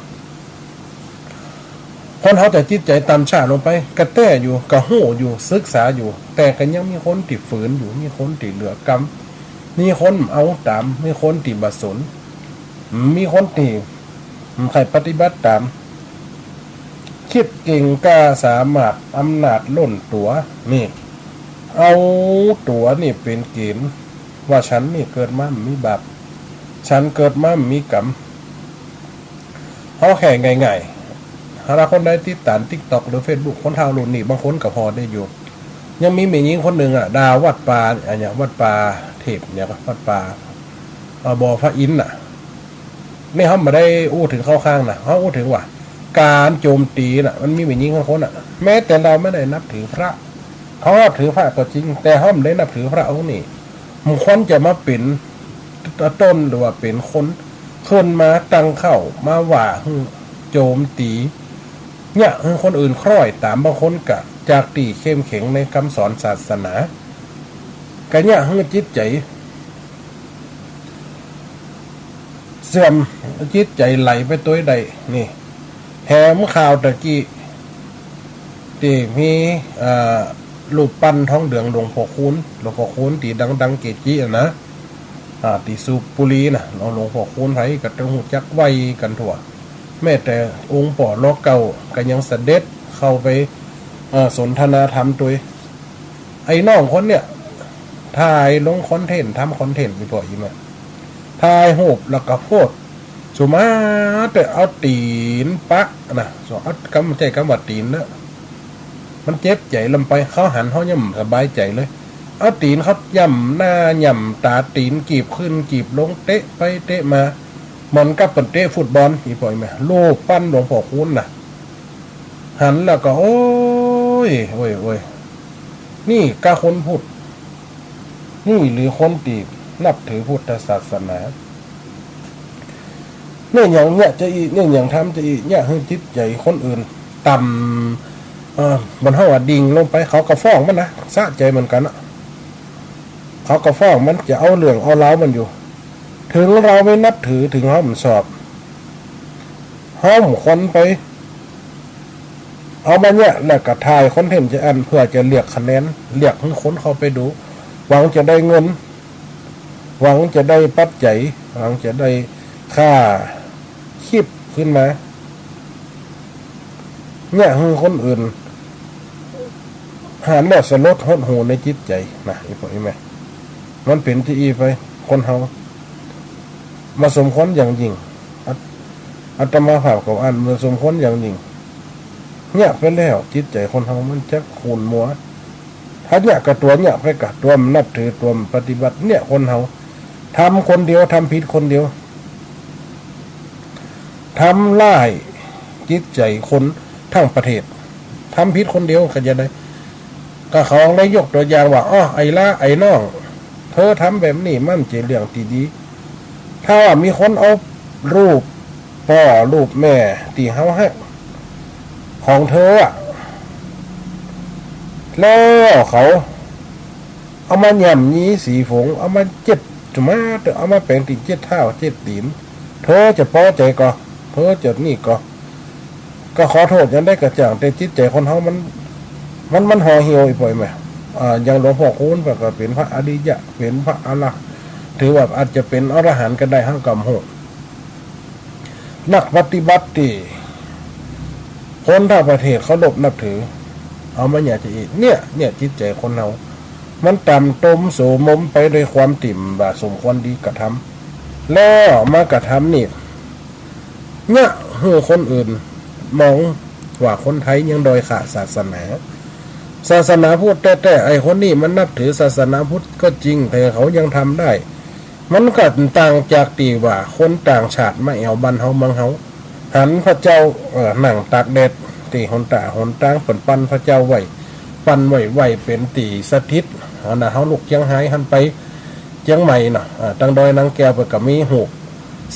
คนเฮาจะจิตใจ๋ต่ำช้าลงไป ก็แต๊อยู่ ก็ฮู้อยู่ ศึกษาอยู่ แต่ก็ยังมีคนตี้ฝืนอยู่ มีคนตี้เหลือกำ มีคนเอาต๋าม มีคนตี้บ่สน มีคนตี้ใค่ปฏิบัติต๋าม คิดเก่งกล้าสามารถ อำนาจล้นตั๋ว นี่ เอาตั๋วนี่เป๋นเก๋ณฑ์ ว่าฉันนี่เกิดมาบ่มีบาป ฉันเกิดมาบ่มีกรรม เฮาแค่ง่ายๆ หากคนใดติดต๋ามติ๊กต็อกหรือเฟซบุ๊ก คนเฒ่ารุ่นนี้บางคนก็ผ่อได้อยู่ ยังมีแม่ญิงคนนึ่งอะ ด่าวัดป่า อะหยัง วัดป่าเทพ หยัง วัดป่า เอ่อ บ่อพระอินทร์น่ะ นี่เฮาบ่ได้อู้เถิงเข้าข้างนะ เฮาอู้เถิงว่าก๋านโจมตีน่ะ มันมีแม่ญิงบางคนน่ะ แม้แต่เฮาบ่ได้นับถือพระ เฮานับถือพระก็จริง แต่เฮาบ่ได้นับถือพระองค์นี้ บ่ควรจะมาเป๋นต้นหรือว่าเป๋นคนขึ้นมาตั้งเข้ามาว่าหื้อโจมตี เยียะหื้อคนอื่นคล้อยต๋าม บางคนก็จากตี้เข้มแข็งในกำสอนศาสนา ก็เยียะหื้อจิตใจ๋ เสื่อม จิตใจ๋ไหลไปตวยได้ นี่ แหมข่าวตะกี้ ตี้มี อ่า รูปปั้นทองเหลืองหลวงพ่อคูณ หลวงพ่อคูณตี้ดังๆ เกจิอะนะ อ่า ตี้สูบบุหรี่นะ หลวง หลวงพ่อคูณ ใผก็ต้องฮู้จักไหว้กั๋นทั่ว แม้แต่องค์ป๋อลอเก้าก็ยังเสด็จเข้าไป เอ่อ สนทนาธรรมตวย ไอ้น้องคนเนี่ย ถ่ายลงคอนเทนต์ ทำคอนเทนต์ อี่ป้ออี่แม่ ถ่ายรูปแล้วก็โพสต์ สุมาแต่เอาตี๋นปะนะ เอากำ ใจ๊กำว่าตี๋นเนอะ มันเจ็บใจ๋ลำไป เขาหันเขายังบ่สบายใจ๋เลย เอาตี๋นเขาย่ำหน้าย่ำต๋า ตี๋นกีบขึ้นกีบลง เตะไปเตะมา เหมือนกับเปิ้นเตะฟุตบอล อี่ป้ออี่แม่ รูปปั้นหลวงพ่อคูณนะ หันแล้วก็ โอ้ย โอ้ย โอ้ย นี่กะคนพุทธ นี่หรือคนตี้นับถือพุทธศาสนา เนี่ยหยังเนี่ยจะอี้ เนี่ยหยังทำจะอี้ เนี่ยหื้อจิตใจ๋คนอื่นต่ำ เอ่อ บ่นเฮาว่าดิ่งลงไป เขาก็ฟ้องมันนะ สะใจ๋เหมือนกั๋นนะ เขาก็ฟ้องมัน จะเอาเรื่องเอาราวมันอยู่ เถิงเฮาไม่นับถือ เถิงเฮาบ่ชอบ เฮาบ่ควรไป เอามาเนี่ย แล้วก็ถ่ายคอนเทนต์จะอั้น เพื่อจะเรียกคะแนน เรียกหื้อคนเข้าไปดู หวังจะได้เงิน หวังจะได้ปัจจัย หวังจะได้ค่าคลิปขึ้นมา เนี่ยหื้อคนอื่น หันแล้วสลดหดหู่ในจิตใจ๋นะ อี่ป้ออี่แม่ มันเป๋นจะอี้ไป คนเฮา บ่สมควรอย่างยิ่ง อาต อาตมาภาพก็อั้น บ่สมควรอย่างยิ่ง เนี่ยไปแล้ว จิตใจ๋คนเฮามันจักขุ่นมัว ถ้าเนี่ยก็ตั๋วเนี่ยไปกะ ตั๋วบ่นับถือ ตั๋วบ่ปฏิบัติ เนี่ยคนเฮา ทำคนเดียว ทำผิดคนเดียว ทำร้ายจิตใจ๋คนทั้งประเทศ ทำผิดคนเดียว เข้าใจ๋ใด ก็เขาได้ยกตั๋วอย่างว่า อ้อ ไอ้ละ ไอ้น้อง เธอทำแบบนี้มันบ่ใจ้เรื่องตี้ดี ถ้าว่ามีคนเอารูปป้อรูปแม่ตี้เฮาฮักของเธออะ แล้วเขาเอามาย่ำยีสีฝง เอามาเจ็ด จุมาเตอะ เอามาแป๋งตี้เจ็ดเท้าเจ็ดตี๋น เธอจะปอใจ๋ก่อ เธอจะนี่ก่อ ก็ขอโต้ษอย่างใดก็จ้าง แต่จิตใจ๋คนเฮามัน มัน มันห่อเหี่ยว อี่ป้ออี่แม่ อ่า อย่างหลวงพ่อคูณก็เป๋นพระอริยะ เป๋นพระอรหันต์ ถือว่าอาจจะเป๋นอรหันต์ก็ได้ เฮาก็บ่ฮู้ นักปฏิบัติตี้คนทั้งประเทศเคารพนับถือ เอามาเนี่ยจะอี้ เนี่ย เนี่ยจิตใจ๋คนเฮา มันต่ำตมโสมมไปด้วยความตี้บ่สมควรดีกระทำ แล้วมากระทำนี่ เนี่ยหื้อคนอื่นมองว่าคนไทยยังด้อยค่าศาสนา ศาสนาพุทธแต๊ๆ ไอ้คนนี้มันนับถือศาสนาพุทธก็จริง แต่เขายังทำได้ มันก็ต่างจากตี้ว่าคนต่างชาติมาแอ่วบ้านเฮาเมืองเฮา หันพระเจ้า เอ่อ นั่งตากแดดตี้หนต๋าหนตาง เปิ้นปั้นพระเจ้าไว้ ปั้นไว้ ไว้เป๋นตี้สถิต หั้นน่ะ เฮาลุกเจียงฮายหั้นไปเจียงใหม่เนาะ อ่า ตังดอยนางแก้วเปิ้นก็มีฮูป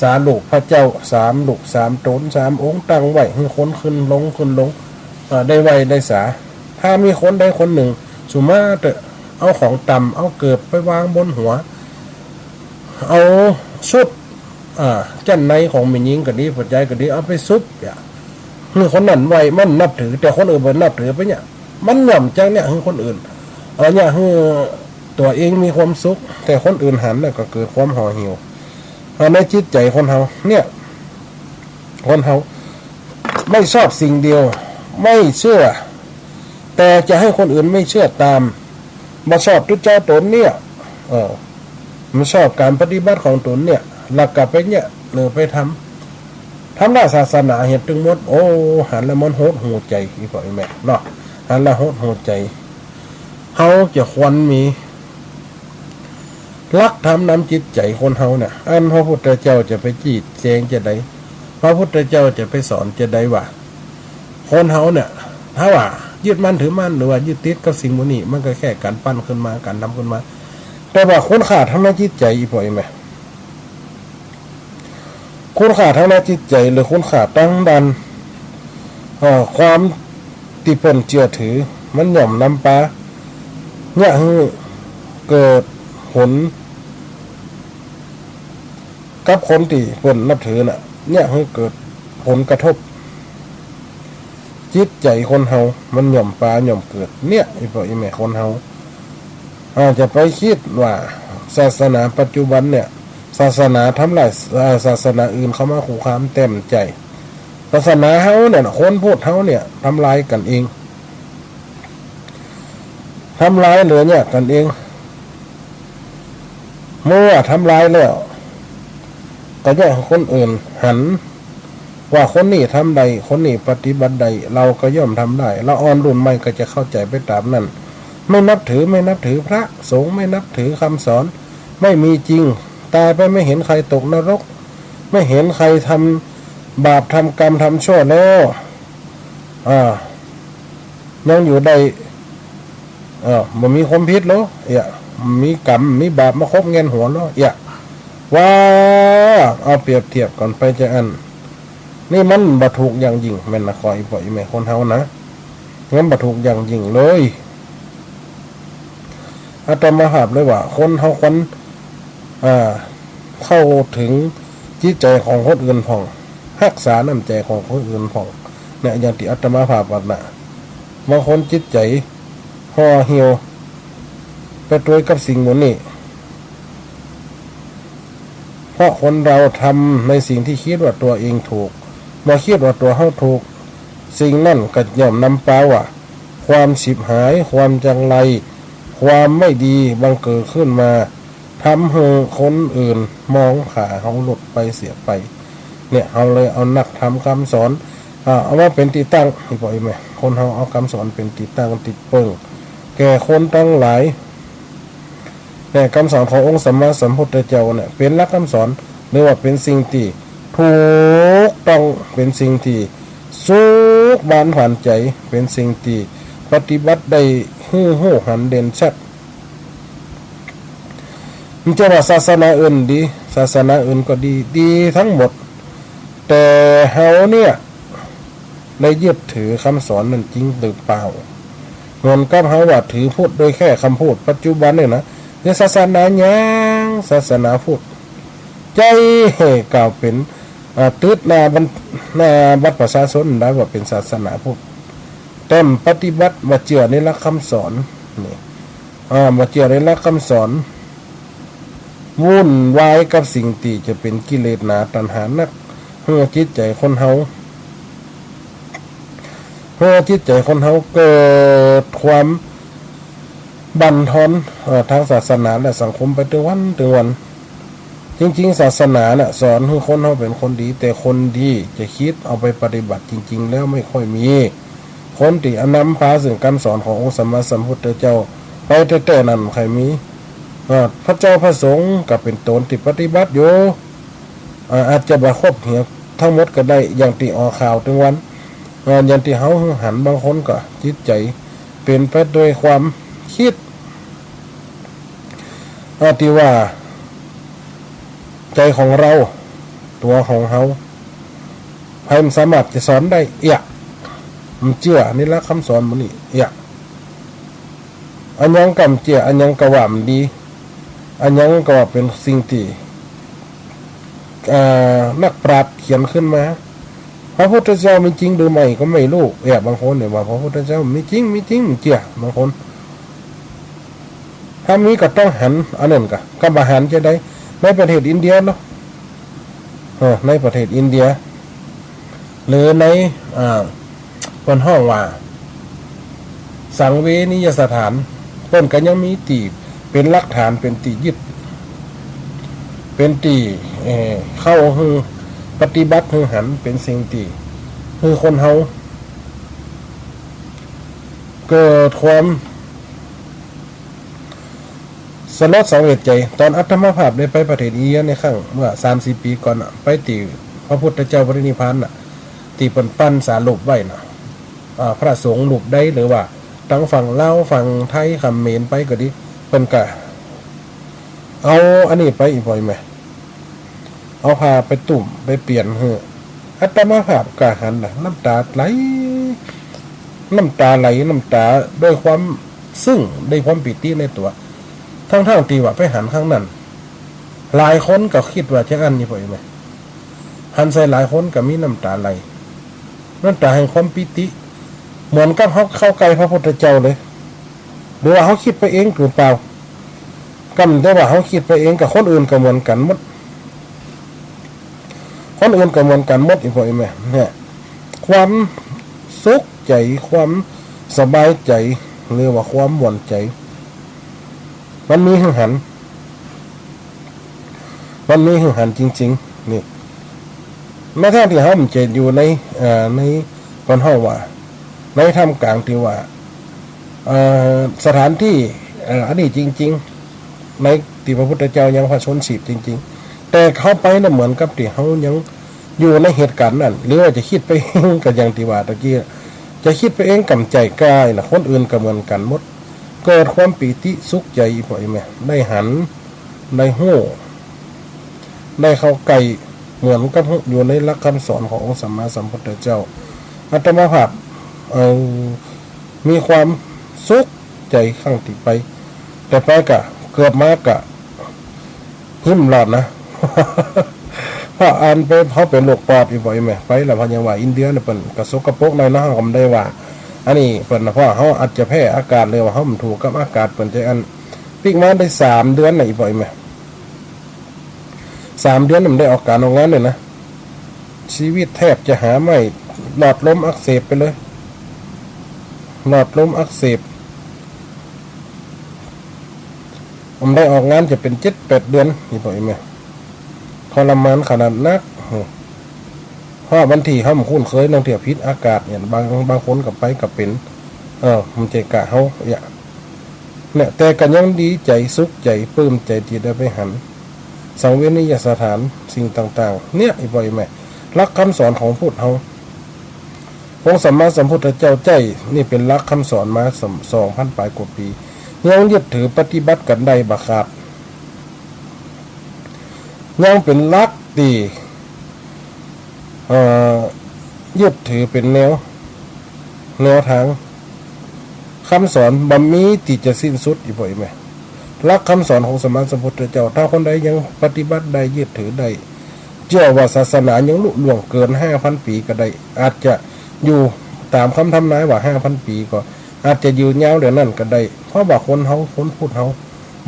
สา รูปพระเจ้าสามลูกสามต๋นสามองค์ตั้งไว้ หื้อคนขึ้นลงขึ้นลง เอ่อ ได้ไหว้ได้สา ถ้ามีคนใดคนนึ่ง สุมาเตอะ เอาของต่ำ เอาเกิบไปวางบนหัว เอาชุด อ่า จั้นในของแม่ญิงก็ดี ป้อใจ๋ก็ดี เอาไปสุบเนี่ย หื้อคนนั้นไหว้ มันนับถือ แต่คนอื่นบ่นับถือไปเนี่ย มันย่อมจักเนี่ยหื้อคนอื่น เอ่อ เนี่ยหื้อตั๋วเองมีความสุข แต่คนอื่นหันแล้วก็เกิดความห่อเหี่ยว อ่า ในจิตใจ๋คนเฮา เนี่ย คนเฮาไม่ชอบสิ่งเดียว ไม่เชื่อ แต่จะหื้อคนอื่นไม่เชื่อต๋าม บ่ชอบตุ๊เจ้าต๋นเนี่ย เออ บ่ชอบก๋านปฏิบัติของต๋นเนี่ย แล้วก็ไปเนี่ย หรือไปทำ ทำลายศาสนาเหียตึงหมด โอ้ หันแล้วมันหดหู่ใจ๋ อี่ป้ออี่แม่เนาะ หันแล้วหดหู่ใจ๋ เฮาจะควรมี หลักธรรมนำจิตใจ๋คนเฮาเนี่ย อันพระพุทธเจ้าจะไปจี๊แจงจะใด พระพุทธเจ้าจะไปสอนจะใดว่า คนเฮาเนี่ย ถ้าว่ายึดมั่นถือมั่น หรือว่ายึดติดกับสิ่งหมู่นี้ มันก็แค่ก๋านปั้นขึ้นมา ก๋านทำขึ้นมา แต่ว่าคุณค่าทางด้านจิตใจ๋ อี่ป้ออี่แม่ คุณค่าทางด้านจิตใจ๋ หรือคุณค่าทางด้าน เอ่อ ความตี้เปิ้นเจื้อถือ มันย่อมนำปา เนี่ยหื้อเกิดผลกับคนตี้เปิ้นนับถือน่ะ เนี่ยหื้อเกิดผลกระทบ จิตใจ๋คนเฮามันย่อมปาย่อมเกิด เนี่ย อีพ่ออีแม่ คนเฮา อ่า จะไปกึ๊ดว่าศาสนาปัจจุบันเนี่ย ศาสนาทำลาย อ่า ศาสนาอื่นเข้ามาคุกคาม แต๊บ่ใจ้ ศาสนาเฮาเนี่ย คนพุทธเฮาเนี่ย ทำลายกั๋นเอง ทำลายเหลือเยียะกั๋นเอง เมื่อทำลายแล้ว ก็ย่อมหื้อคนอื่นหัน ว่าคนนี้ทำได้ คนนี้ปฏิบัติได้ เฮาก็ย่อมทำได้ ละอ่อนรุ่นใหม่ก็จะเข้าใจ๋ไปต๋ามนั้น ไม่นับถือ ไม่นับถือพระสงฆ์ ไม่นับถือคำสอน ไม่มีจริง ต๋ายไปไม่เห็นใครตกนรก ไม่เห็นใครทำบาปทำกรรมทำชั่วแล้ว อ่า ยังอยู่ได้ เออ บ่มีความผิดเหรอ เอี้ย มีกรรม มีบาปมาคบแง่นหัวเหรอ เอี้ย ว่า เอาเปรียบเทียบกั๋นไปจาอั้น นี่มันบ่ถูกอย่างยิ่ง แม่นนะ ขออีพ่ออีแม่คนเฮานะ มันบ่ถูกอย่างยิ่งเลย อาตมาภาพเลยว่า คนเฮาควร อ่า เข้าเถิงจิตใจ๋ของคนอื่นพ่อง ฮักษาน้ำใจ๋ของคนอื่นพ่อง เนี่ย อย่างตี้อาตมาภาพว่าน่ะ บางคนจิตใจ๋ห่อเหี่ยวไปตวยกับสิ่งหมู่นี้ เพราะคนเฮาทำในสิ่งตี้กึ๊ดว่าตั๋วเองถูก บ่กึ๊ดว่าตั๋วเฮาถูก สิ่งนั้นก็ย่อมนำปาว่า ความฉิบหาย ความจังไร ความไม่ดีบังเกิดขึ้นมา ทำหื้อคนอื่นมองข้ามเฮาหลุดไปเสียไป เนี่ย เฮาเลยเอาหลักธรรมกำสอน อ่า เอามาเป๋นตี้ตั้ง อีพ่ออีแม่ คนเฮาเอากำสอนเป๋นตี้ตั้งตี้เปิ้ง แก่คนตังหลาย เนี่ย กำสอนขององค์สัมมาสัมพุทธเจ้าเนี่ย เป๋นหลักกำสอน หรือว่าเป๋นสิ่งตี้ถูกต้อง เป๋นสิ่งตี้สุขบานผานใจ๋ เป๋นสิ่งตี้ปฏิบัติได้หื้อฮู้หันเด่นชัด บ่ใจ้ว่าศาสนาอื่นดี ศาสนาอื่นก็ดี ดีตังหมด แต่เฮาเนี่ย ได้ยึดถือกำสอนนั้นจริงหรือเปล่า เหมือนกับเฮาว่าถือพุทธโดยแค่กำพูด ปัจจุบันเนี่ยนะ ในศาสนาหยัง ศาสนาพุทธ ใจ๊หื้อกล่าวเป๋น อ่า ติดหน้าบัน- หน้าบัตรประชาชนได้ว่าเป๋นศาสนาพุทธ แต่บ่ปฏิบัติ บ่เจื้อในหลักกำสอน นี่ อ่า บ่เจื้อในหลักกำสอน วุ่นวายกับสิ่งตี้จะเป๋นกิเลสหนา ตัณหานัก หื้อจิตใจ๋คนเฮา หื้อจิตใจ๋คนเฮาเกิดความบั่นทอน เอ่อ ตางศาสนาและสังคมไปตึงวันตึงวัน จริงๆ ศาสนาน่ะสอนหื้อคนเฮาเป๋นคนดี แต่คนดีจะกึ๊ดเอาไปปฏิบัติจริงๆ แล้วไม่ค่อยมี คนตี้เอานำพาเซิ่งกำสอนขององค์สัมมาสัมพุทธเจ้าไปแต๊ๆ นั้นใค่มี เอ่อ พระเจ้าพระสงฆ์ก็เป๋นต๋นตี้ปฏิบัติอยู่ เอ่อ อาจจะบ่ครบเหียตังหมดก็ได้ อย่างตี้ออกข่าวตึงวัน เอ่อ อย่างตี้เฮาหัน บางคนก็จิตใจ๋เป๋นไปตวยความกึ๊ด เอ่อ ตี้ว่า ใจ๋ของเฮา ตั๋วของเฮา ใผบ่สามารถจะสอนได้ เอี้ย บ่เจื้อในหลักกำสอนหมู่นี้ เอี้ย อะหยังก็บ่เจื้อ อะหยังก็ว่าบ่ดี อะหยังก็ว่าเป๋นสิ่งตี้ อ่า นักปราชญ์เขียนขึ้นมา พระพุทธเจ้ามีจริงหรือไม่ก็ไม่รู้ เอี้ย บางคนเนี่ยว่าพระพุทธเจ้ามีจริง มีจริง บ่เจื้อ บางคน ถ้ามีก็ต้องหัน อันนั้นก็ ก็บ่หันจะใด ในประเทศอินเดียเนาะ เออ ในประเทศอินเดีย หรือใน อ่า เปิ้นฮ้องว่า สังเวชนียสถาน เปิ้นก็ยังมีตี้เป๋นหลักฐาน เป๋นตี้ยึด เป๋นตี้ เอ่อ เข้าหื้อปฏิบัติหื้อหัน เป๋นสิ่งตี้หื้อคนเฮาเกิดความ สลดสังเวชใจ๋ ต๋อนอาตมาภาพได้ไปประเทศอินเดียในครั้งเมื่อสามสี่ปี๋ก่อนน่ะ ไปตี้พระพุทธเจ้าปรินิพพานน่ะ ตี้เปิ้นปั้นสารูปไว้น่ะ อ่า พระสงฆ์รูปใด หรือว่าตางฝั่งลาว ฝั่งไทย เขมรไปก็ดี เปิ้นก็เอาอันนี้ไป อีพ่อแม่ เอาผ้าไปตุ้มไปเปลี่ยนหื้อ อาตมาภาพก็หันน่ะ น้ำต๋าไหล น้ำต๋าไหล น้ำต๋าด้วยความซึ่ง ด้วยความปีติในตั๋ว ทั้งๆ ตี้ว่าไปหันข้างนั้น หลายคนก็กึ๊ดว่าจาอั้น อีพ่อแม่ หันใส่หลายคนก็มีน้ำต๋าไหล น้ำต๋าแห่งความปีติ เหมือนกับเฮาเข้าใก้พระพุทธเจ้าเลย หรือว่าเฮากึ๊ดไปเองหรือเปล่า กำแต่ว่าเฮากึ๊ดไปเอง กับคนอื่นก็เหมือนกั๋นหมด คนอื่นก็เหมือนกั๋นหมด อี่ป้ออี่แม่ เนี่ย ความสุขใจ๋ ความสบายใจ๋ หรือว่าความม่วนใจ๋ มันมีหื้อหัน มันมีหื้อหันจริงๆ นี่ แม้กระทั่งตี้เฮาจะอยู่ใน เอ่อ ใน เปิ้นฮ้องว่า ในท่ามกลางตี้ว่า เอ่อ สถานตี้ เอ่อ อันนี้จริงๆ ในตี้พระพุทธเจ้ายังผจญชีพจริงๆ แต่เฮาไปน่ะเหมือนกับตี้เฮายังอยู่ในเหตุก๋ารณ์นั้น หรือว่าจะกึ๊ดไปเอง ก็อย่างตี้ว่าตะกี้ จะกึ๊ดไปเองกำใจ๋ก้า น่ะ คนอื่นก็เหมือนกั๋นหมด เกิดความปีติสุขใจ๋ อี่ป้ออี่แม่ ได้หัน ได้ฮู้ ได้เข้าใก้ เหมือนกับอยู่ในหลักคำสอนขององค์สัมมาสัมพุทธเจ้า อาตมาภาพ เอ่อ มีความสุขใจ๋ครั้งตี้ไป แต่ไปก็เกือบมาก็ หิ้มรอดนะ เพราะอันไป เฮาเป๋นโรคปอด อี่ป้ออี่แม่ ไปแล้วเปิ้นยังว่าอินเดียเนี่ยเปิ้นก็สกปรกหน่อยนะ เฮาก็บ่ได้ว่า อันนี้เปิ้นนะ เพราะเฮาอาจจะแพ้อากาศ หรือว่าเฮาบ่ถูกกับอากาศ เปิ้นจะอัน ปิ๊กมาได้สามเดือนน่ะ อี่ป้ออี่แม่ สามเดือนน่ะบ่ได้ออกก๋านออกงานเลยนะ ชีวิตแทบจะหาไม่ หลอดลมอักเสบไปเลย หลอดลมอักเสบ บ่ได้ออกงานจะเป๋นเจ็ดแปดเดือน อี่ป้ออี่แม่ ทรมานขนาดนัก เพราะบางทีเฮาบ่คุ้นเคย ลางเตื้อผิดอากาศเนี่ย บาง บางคนก็ไปก็เป๋น เออ มันจะกะเฮาเนี่ย เนี่ย แต่ก็ยังดีใจ๋ สุขใจ๋ ปลื้มใจ๋ตี้ได้ไปหัน สังเวชนียสถาน สิ่งต่างๆ เนี่ย อี่ป้ออี่แม่ หลักคำสอนของพุทธเฮา องค์สัมมาสัมพุทธเจ้าใจ๊นี่เป๋นหลักคำสอนมาสอง สองพันปลายกว่าปี๋ ยังยึดถือปฏิบัติกั๋นได้บ่ขาด ยังเป๋นหลักตี้ เอ่อ ยึดถือเป๋นแนว แนวตาง คำสอนบ่มีตี้จะสิ้นสุด อี่ป้ออี่แม่ หลักคำสอนของสัมมาสัมพุทธเจ้า ถ้าคนใดยังปฏิบัติได้ ยึดถือได้ เจื้อว่าศาสนายังลุล่วงเกินห้าพันปี๋ก็ได้ อาจจะอยู่ต๋ามคำทำนายว่าห้าพันปี๋ ก็อาจจะยืนยาวเดียวนั้นก็ได้ เพราะว่าคนเฮา คนพุทธเฮา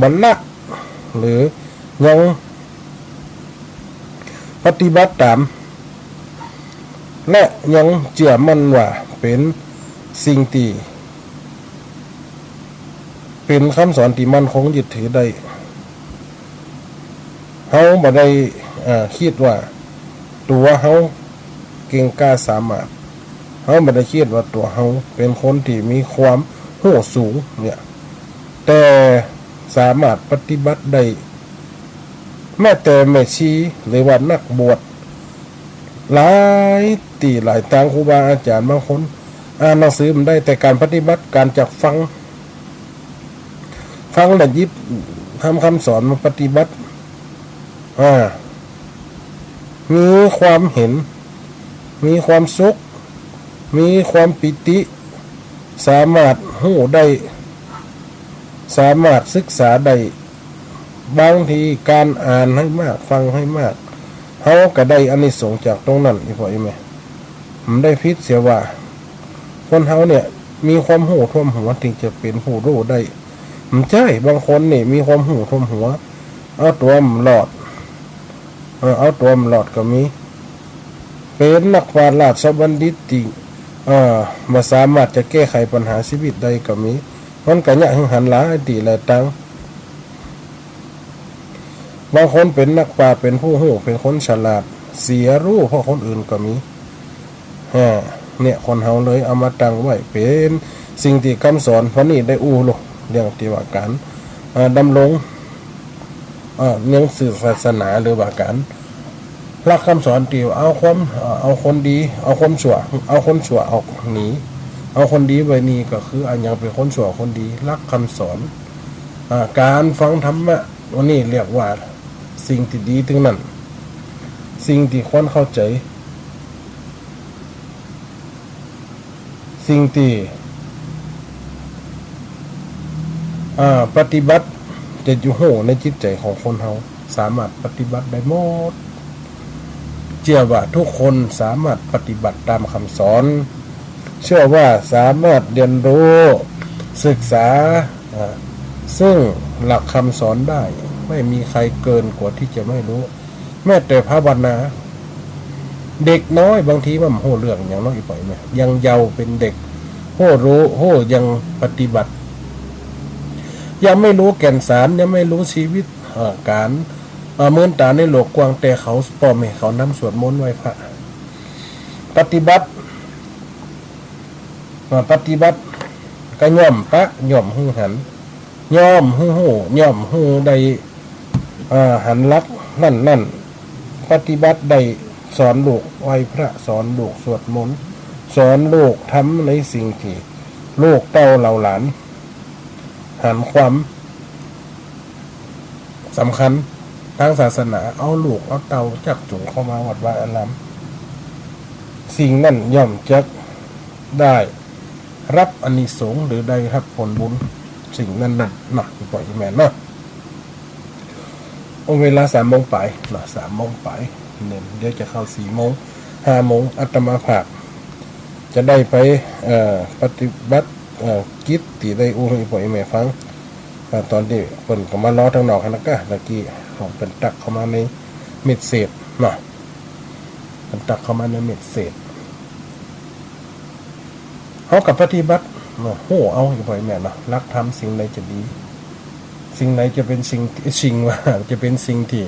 บ่ละ หรือยังปฏิบัติต๋าม และยังเจื้อมั่นว่าเป๋นสิ่งตี้ เป๋นคำสอนตี้มั่นคงยึดถือได้ เฮาบ่ได้ เอ่อ กึ๊ดว่าตั๋วเฮาเก่งกล้าสามารถ เฮาบ่ได้กึ๊ดว่าตั๋วเฮาเป๋นคนตี้มีความฮู้สูงเนี่ย แต่สามารถปฏิบัติได้ แม้แต่แม่ชีหรือว่านักบวช หลายตี้หลายตาง ครูบาอาจ๋ารย์บางคนอ่านหนังสือบ่ได้ แต่ก๋านปฏิบัติ ก๋านจักฟัง ฟังแล้วหยิบธรรมคำสอนมาปฏิบัติ อ่า มีความเห็น มีความสุข มีความปีติ สามารถฮู้ได้ สามารถศึกษาได้ บางทีก๋านอ่านหื้อมาก ฟังหื้อมาก เฮาก็ได้อานิสงส์จากตรงนั้น อี่ป้ออี่แม่ บ่ได้ผิดเสียว่า คนเฮาเนี่ยมีความฮู้ท่วมหัว เถิงจะเป๋นผู้ฮู้ได้ บ่ใจ้ บางคนนี่มีความฮู้ท่วมหัว เอาตั๋วบ่รอด เออ เอาตั๋วบ่รอดก็มี เป๋นนักปราชญ์ราชบัณฑิตตี้ เอ่อ บ่สามารถจะแก้ไขปัญหาชีวิตได้ก็มี มันก็เยียะหื้อหันหลายตี้หลายตาง บางคนเป๋นนักปราชญ์ เป๋นผู้ฮู้ เป๋นคนฉลาด เสียฮู้เพราะคนอื่นก็มี อ่า เนี่ย คนเฮาเลยเอามาตั้งไว้เป๋นสิ่งตี้คำสอน วันนี้ได้อู้โลเรื่องตี้ว่าก๋าน อ่า ดำรง อ่า ยังสืบศาสนา หรือว่าก๋าน หลักคำสอนตี้เอาความ อ่า เอาคนดี เอาคนชั่ว เอาคนชั่วออกหนี เอาคนดีไว้นี่ ก็คืออันยังเป๋นคนชั่วคนดี หลักคำสอน อ่า ก๋านฟังธรรมะ วันนี้เรียกว่าสิ่งตี้ดีตึงนั้น สิ่งตี้ควรเข้าใจ๋ สิ่งตี้ อ่า ปฏิบัติจะอยู่ฮู้ในจิตใจ๋ของคนเฮา สามารถปฏิบัติได้หมด เจื้อว่าทุกคนสามารถปฏิบัติต๋ามคำสอน เชื่อว่าสามารถเรียนรู้ศึกษา อ่า ซึ่งหลักคำสอนได้ ไม่มีใครเกินกว่าที่จะไม่รู้ แม้แต่ภาวนา เด็กน้อยบางทีมันบ่ฮู้เรื่องหยังเนาะ อีปอยแม่ ยังเยาว์เป๋นเด็ก ฮู้รู้ ฮู้ยังปฏิบัติ ยังไม่รู้แก่นสาร ยังไม่รู้ชีวิต เอ่อ ก๋าน เอ่อ เมินต๋าในโลกกว้าง แต่เขา ป้อแม่เขานำสวดมนต์ไหว้พระ ปฏิบัติ มาปฏิบัติ ก็ย่อมปะ ย่อมหื้อหัน ย่อมหื้อฮู้ ย่อมหื้อได้ เอ่อ หันหลัก นั้นๆ ปฏิบัติได้ สอนลูกไหว้พระ สอนลูกสวดมนต์ สอนลูกทำในสิ่งตี้ลูกเต้าเหล่าหลานหันความ สำคัญตางศาสนา เอาลูกเอาเต้าจักจูงเข้ามาวัดวาอาราม สิ่งนั้นย่อมจะได้รับอานิสงส์หรือได้รับผลบุญสิ่งนั้นๆ เนาะ อีปอยอีแม่เนาะ โอ้ เวลาสามโมงปายเนาะ สามโมงปายเนี่ย เดี๋ยวจะเข้าสี่โมง ห้าโมง อาตมาภาพจะได้ไป เอ่อ ปฏิบัติ เอ่อ กิจตี้ได้อู้หื้ออีปอยอีแม่ฟัง อ่า ต๋อนตี้เปิ้นก็มารอตางนอกหั้นนะก้า ตะกี้ เปิ้นตักเข้ามาในเมสเสจเนาะ เปิ้นตักเข้ามาในเมสเสจ เฮาก็ปฏิบัติเนาะ ฮู้เอา อีปอยแม่เนาะ หลักธรรมสิ่งใดจะดี สิ่งใดจะเป๋นสิ่ง สิ่งว่า จะเป๋นสิ่งตี้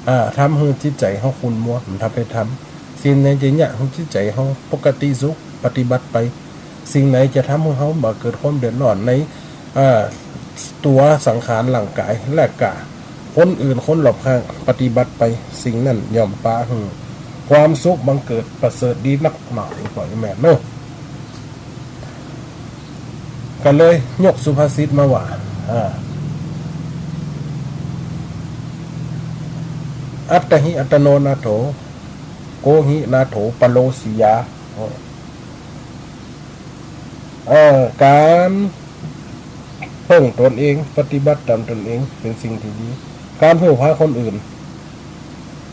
อ่า ทำหื้อจิตใจ๋เฮาขุ่นมัว บ่ทำไปทำ สิ่งใดจะเยียะหื้อจิตใจ๋เฮาปกติสุข ปฏิบัติไป สิ่งใดจะทำหื้อเฮาบ่เกิดความเดือดร้อนใน เอ่อ ตั๋วสังขารร่างก๋าย และกะคนอื่นคนรอบข้าง ปฏิบัติไป สิ่งนั้นย่อมปาหื้อความสุขบังเกิดประเสริฐดีนักหนา อีปอยอีแม่เนาะ ก็เลยยกสุภาษิตมาว่า อ่า อัตตหิอัตตโนนาโถ โกหินาโถปะโรสียา เอ่อ ก๋านเปิ้งตนเอง ปฏิบัติต๋ามตนเอง เป๋นสิ่งตี้ดี ก๋านเพิ่งพาคนอื่น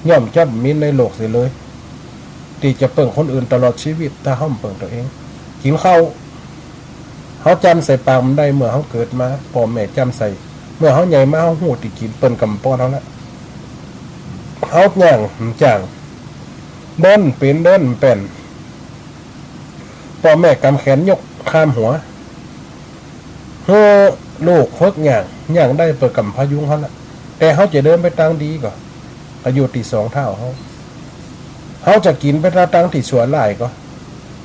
ย่อมจะบ่มีในโลกเสียเลย ตี้จะเปิ้งคนอื่นตลอดชีวิต ถ้าเฮาบ่เปิ้งตนเอง กิ๋นข้าว เฮาจ้ำใส่ปากบ่ได้ เมื่อเฮาเกิดมา ป้อแม่จ้ำใส่ เมื่อเฮาใหญ่มา เฮาฮู้ตี้กิ๋น เปิ้นก็บ่ป้อนเฮาละ เฮาย่างบ่จ้าง เดินบ่เป๋น เดินบ่แป้น ป้อแม่ก๋ำแขนยกข้ามหัว หื้อลูกฝึกย่าง ย่างได้เปิ้นก็บ่พยุงเฮาละ แต่เฮาจะเดินไปตางดีก็ ก็อยู่ตี้สองเท้าเฮา เฮาจะกิ๋นไปตางตี้ชั่วร้ายก็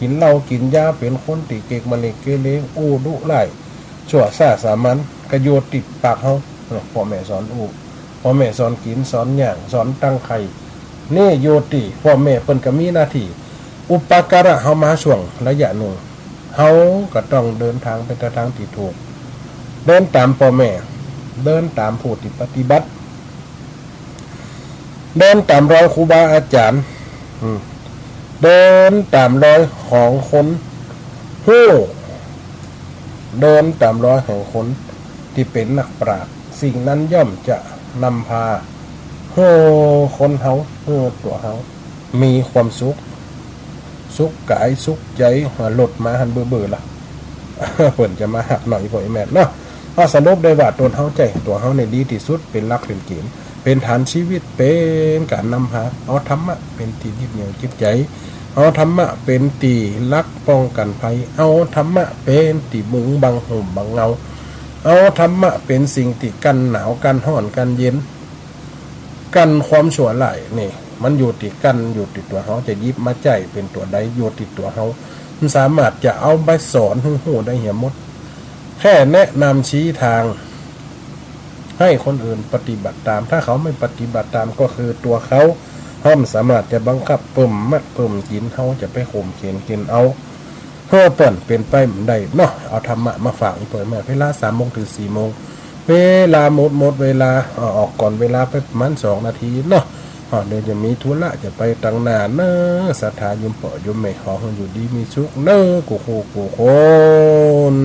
กิ๋นเหล้ากิ๋นยา เป๋นคนตี้เกกมะเนกเกเร อู้ดุร้าย ชั่วช้าสามัญ ก็อยู่ตี้ปากเฮา ป้อแม่สอนอู้ ป้อแม่สอนกิ๋น สอนย่าง สอนตั้งใค่ นี่อยู่ตี้ป้อแม่เปิ้นก็มีหน้าตี้อุปการะเฮามาช่วงระยะนึ่ง เฮาก็ต้องเดินตางไปตางตี้ถูก เดินต๋ามป้อแม่ เดินต๋ามผู้ตี้ปฏิบัติ เดินต๋ามรอยครูบาอาจ๋ารย์ อืม เดินต๋ามรอยของคนฮู้ เดินต๋ามรอยแห่งคนตี้เป๋นนักปราชญ์ สิ่งนั้นย่อมจะนำพาหื้อคนเฮา หื้อตั๋วเฮา มีความสุข สุขก๋ายสุขใจ๋ รถมาหั้นเบ้อๆ ละ เปิ้นจะมาฮักหน่อย พ่อแม่เนาะ เอาสรุปได้ว่าต๋นเฮาใจ๋ตั๋วเฮานี่ดีตี้สุด เป๋นหลักเป๋นเก๋ณฑ์ เป๋นฐานชีวิต เป๋นก๋านนำพา เอาธรรมะเป๋นตี้ยึดเหนี่ยวจิตใจ๋ เอาธรรมะเป๋นตี้หลักป้องกั๋นภัย เอาธรรมะเป๋นตี้มุงบังห่มบังเงา เอาธรรมะเป๋นสิ่งตี้กั้นหนาว กั้นฮ้อน กั้นเย็น กั้นความชั่วร้ายนี่ มันอยู่ตี้กั้น อยู่ตี้ตั๋วเฮาจะหยิบมาใจ๊เป๋นตั๋วใด อยู่ตี้ตั๋วเฮา มันสามารถจะเอาไปสอนหื้อฮู้ได้เหียหมด แค่แนะนำชี้ตางหื้อคนอื่นปฏิบัติต๋าม ถ้าเขาไม่ปฏิบัติต๋ามก็คือตั๋วเขา เฮาบ่สามารถจะบังคับเปิ้น มัดเปิ้น กิ๋น เฮาจะไปข่มเขตเก๋ณฑ์เอา หื้อเปิ้นเป๋นไปบ่ได้เนาะ เอาธรรมะมาฝากอีกเปิ้นแม่ เวลาสามโมงเถิงสี่โมง เวลาหมด หมดเวลา เอ่อ ออกก่อนเวลาไปประมาณสองนาทีเนาะ เอ่อ เดี๋ยวจะมีธุระจะไปตางหน้าเนาะ ศรัทธาโยมป้อโยมแม่ ขอหื้ออยู่ดีมีสุขเนาะ กู้คู่กู้คน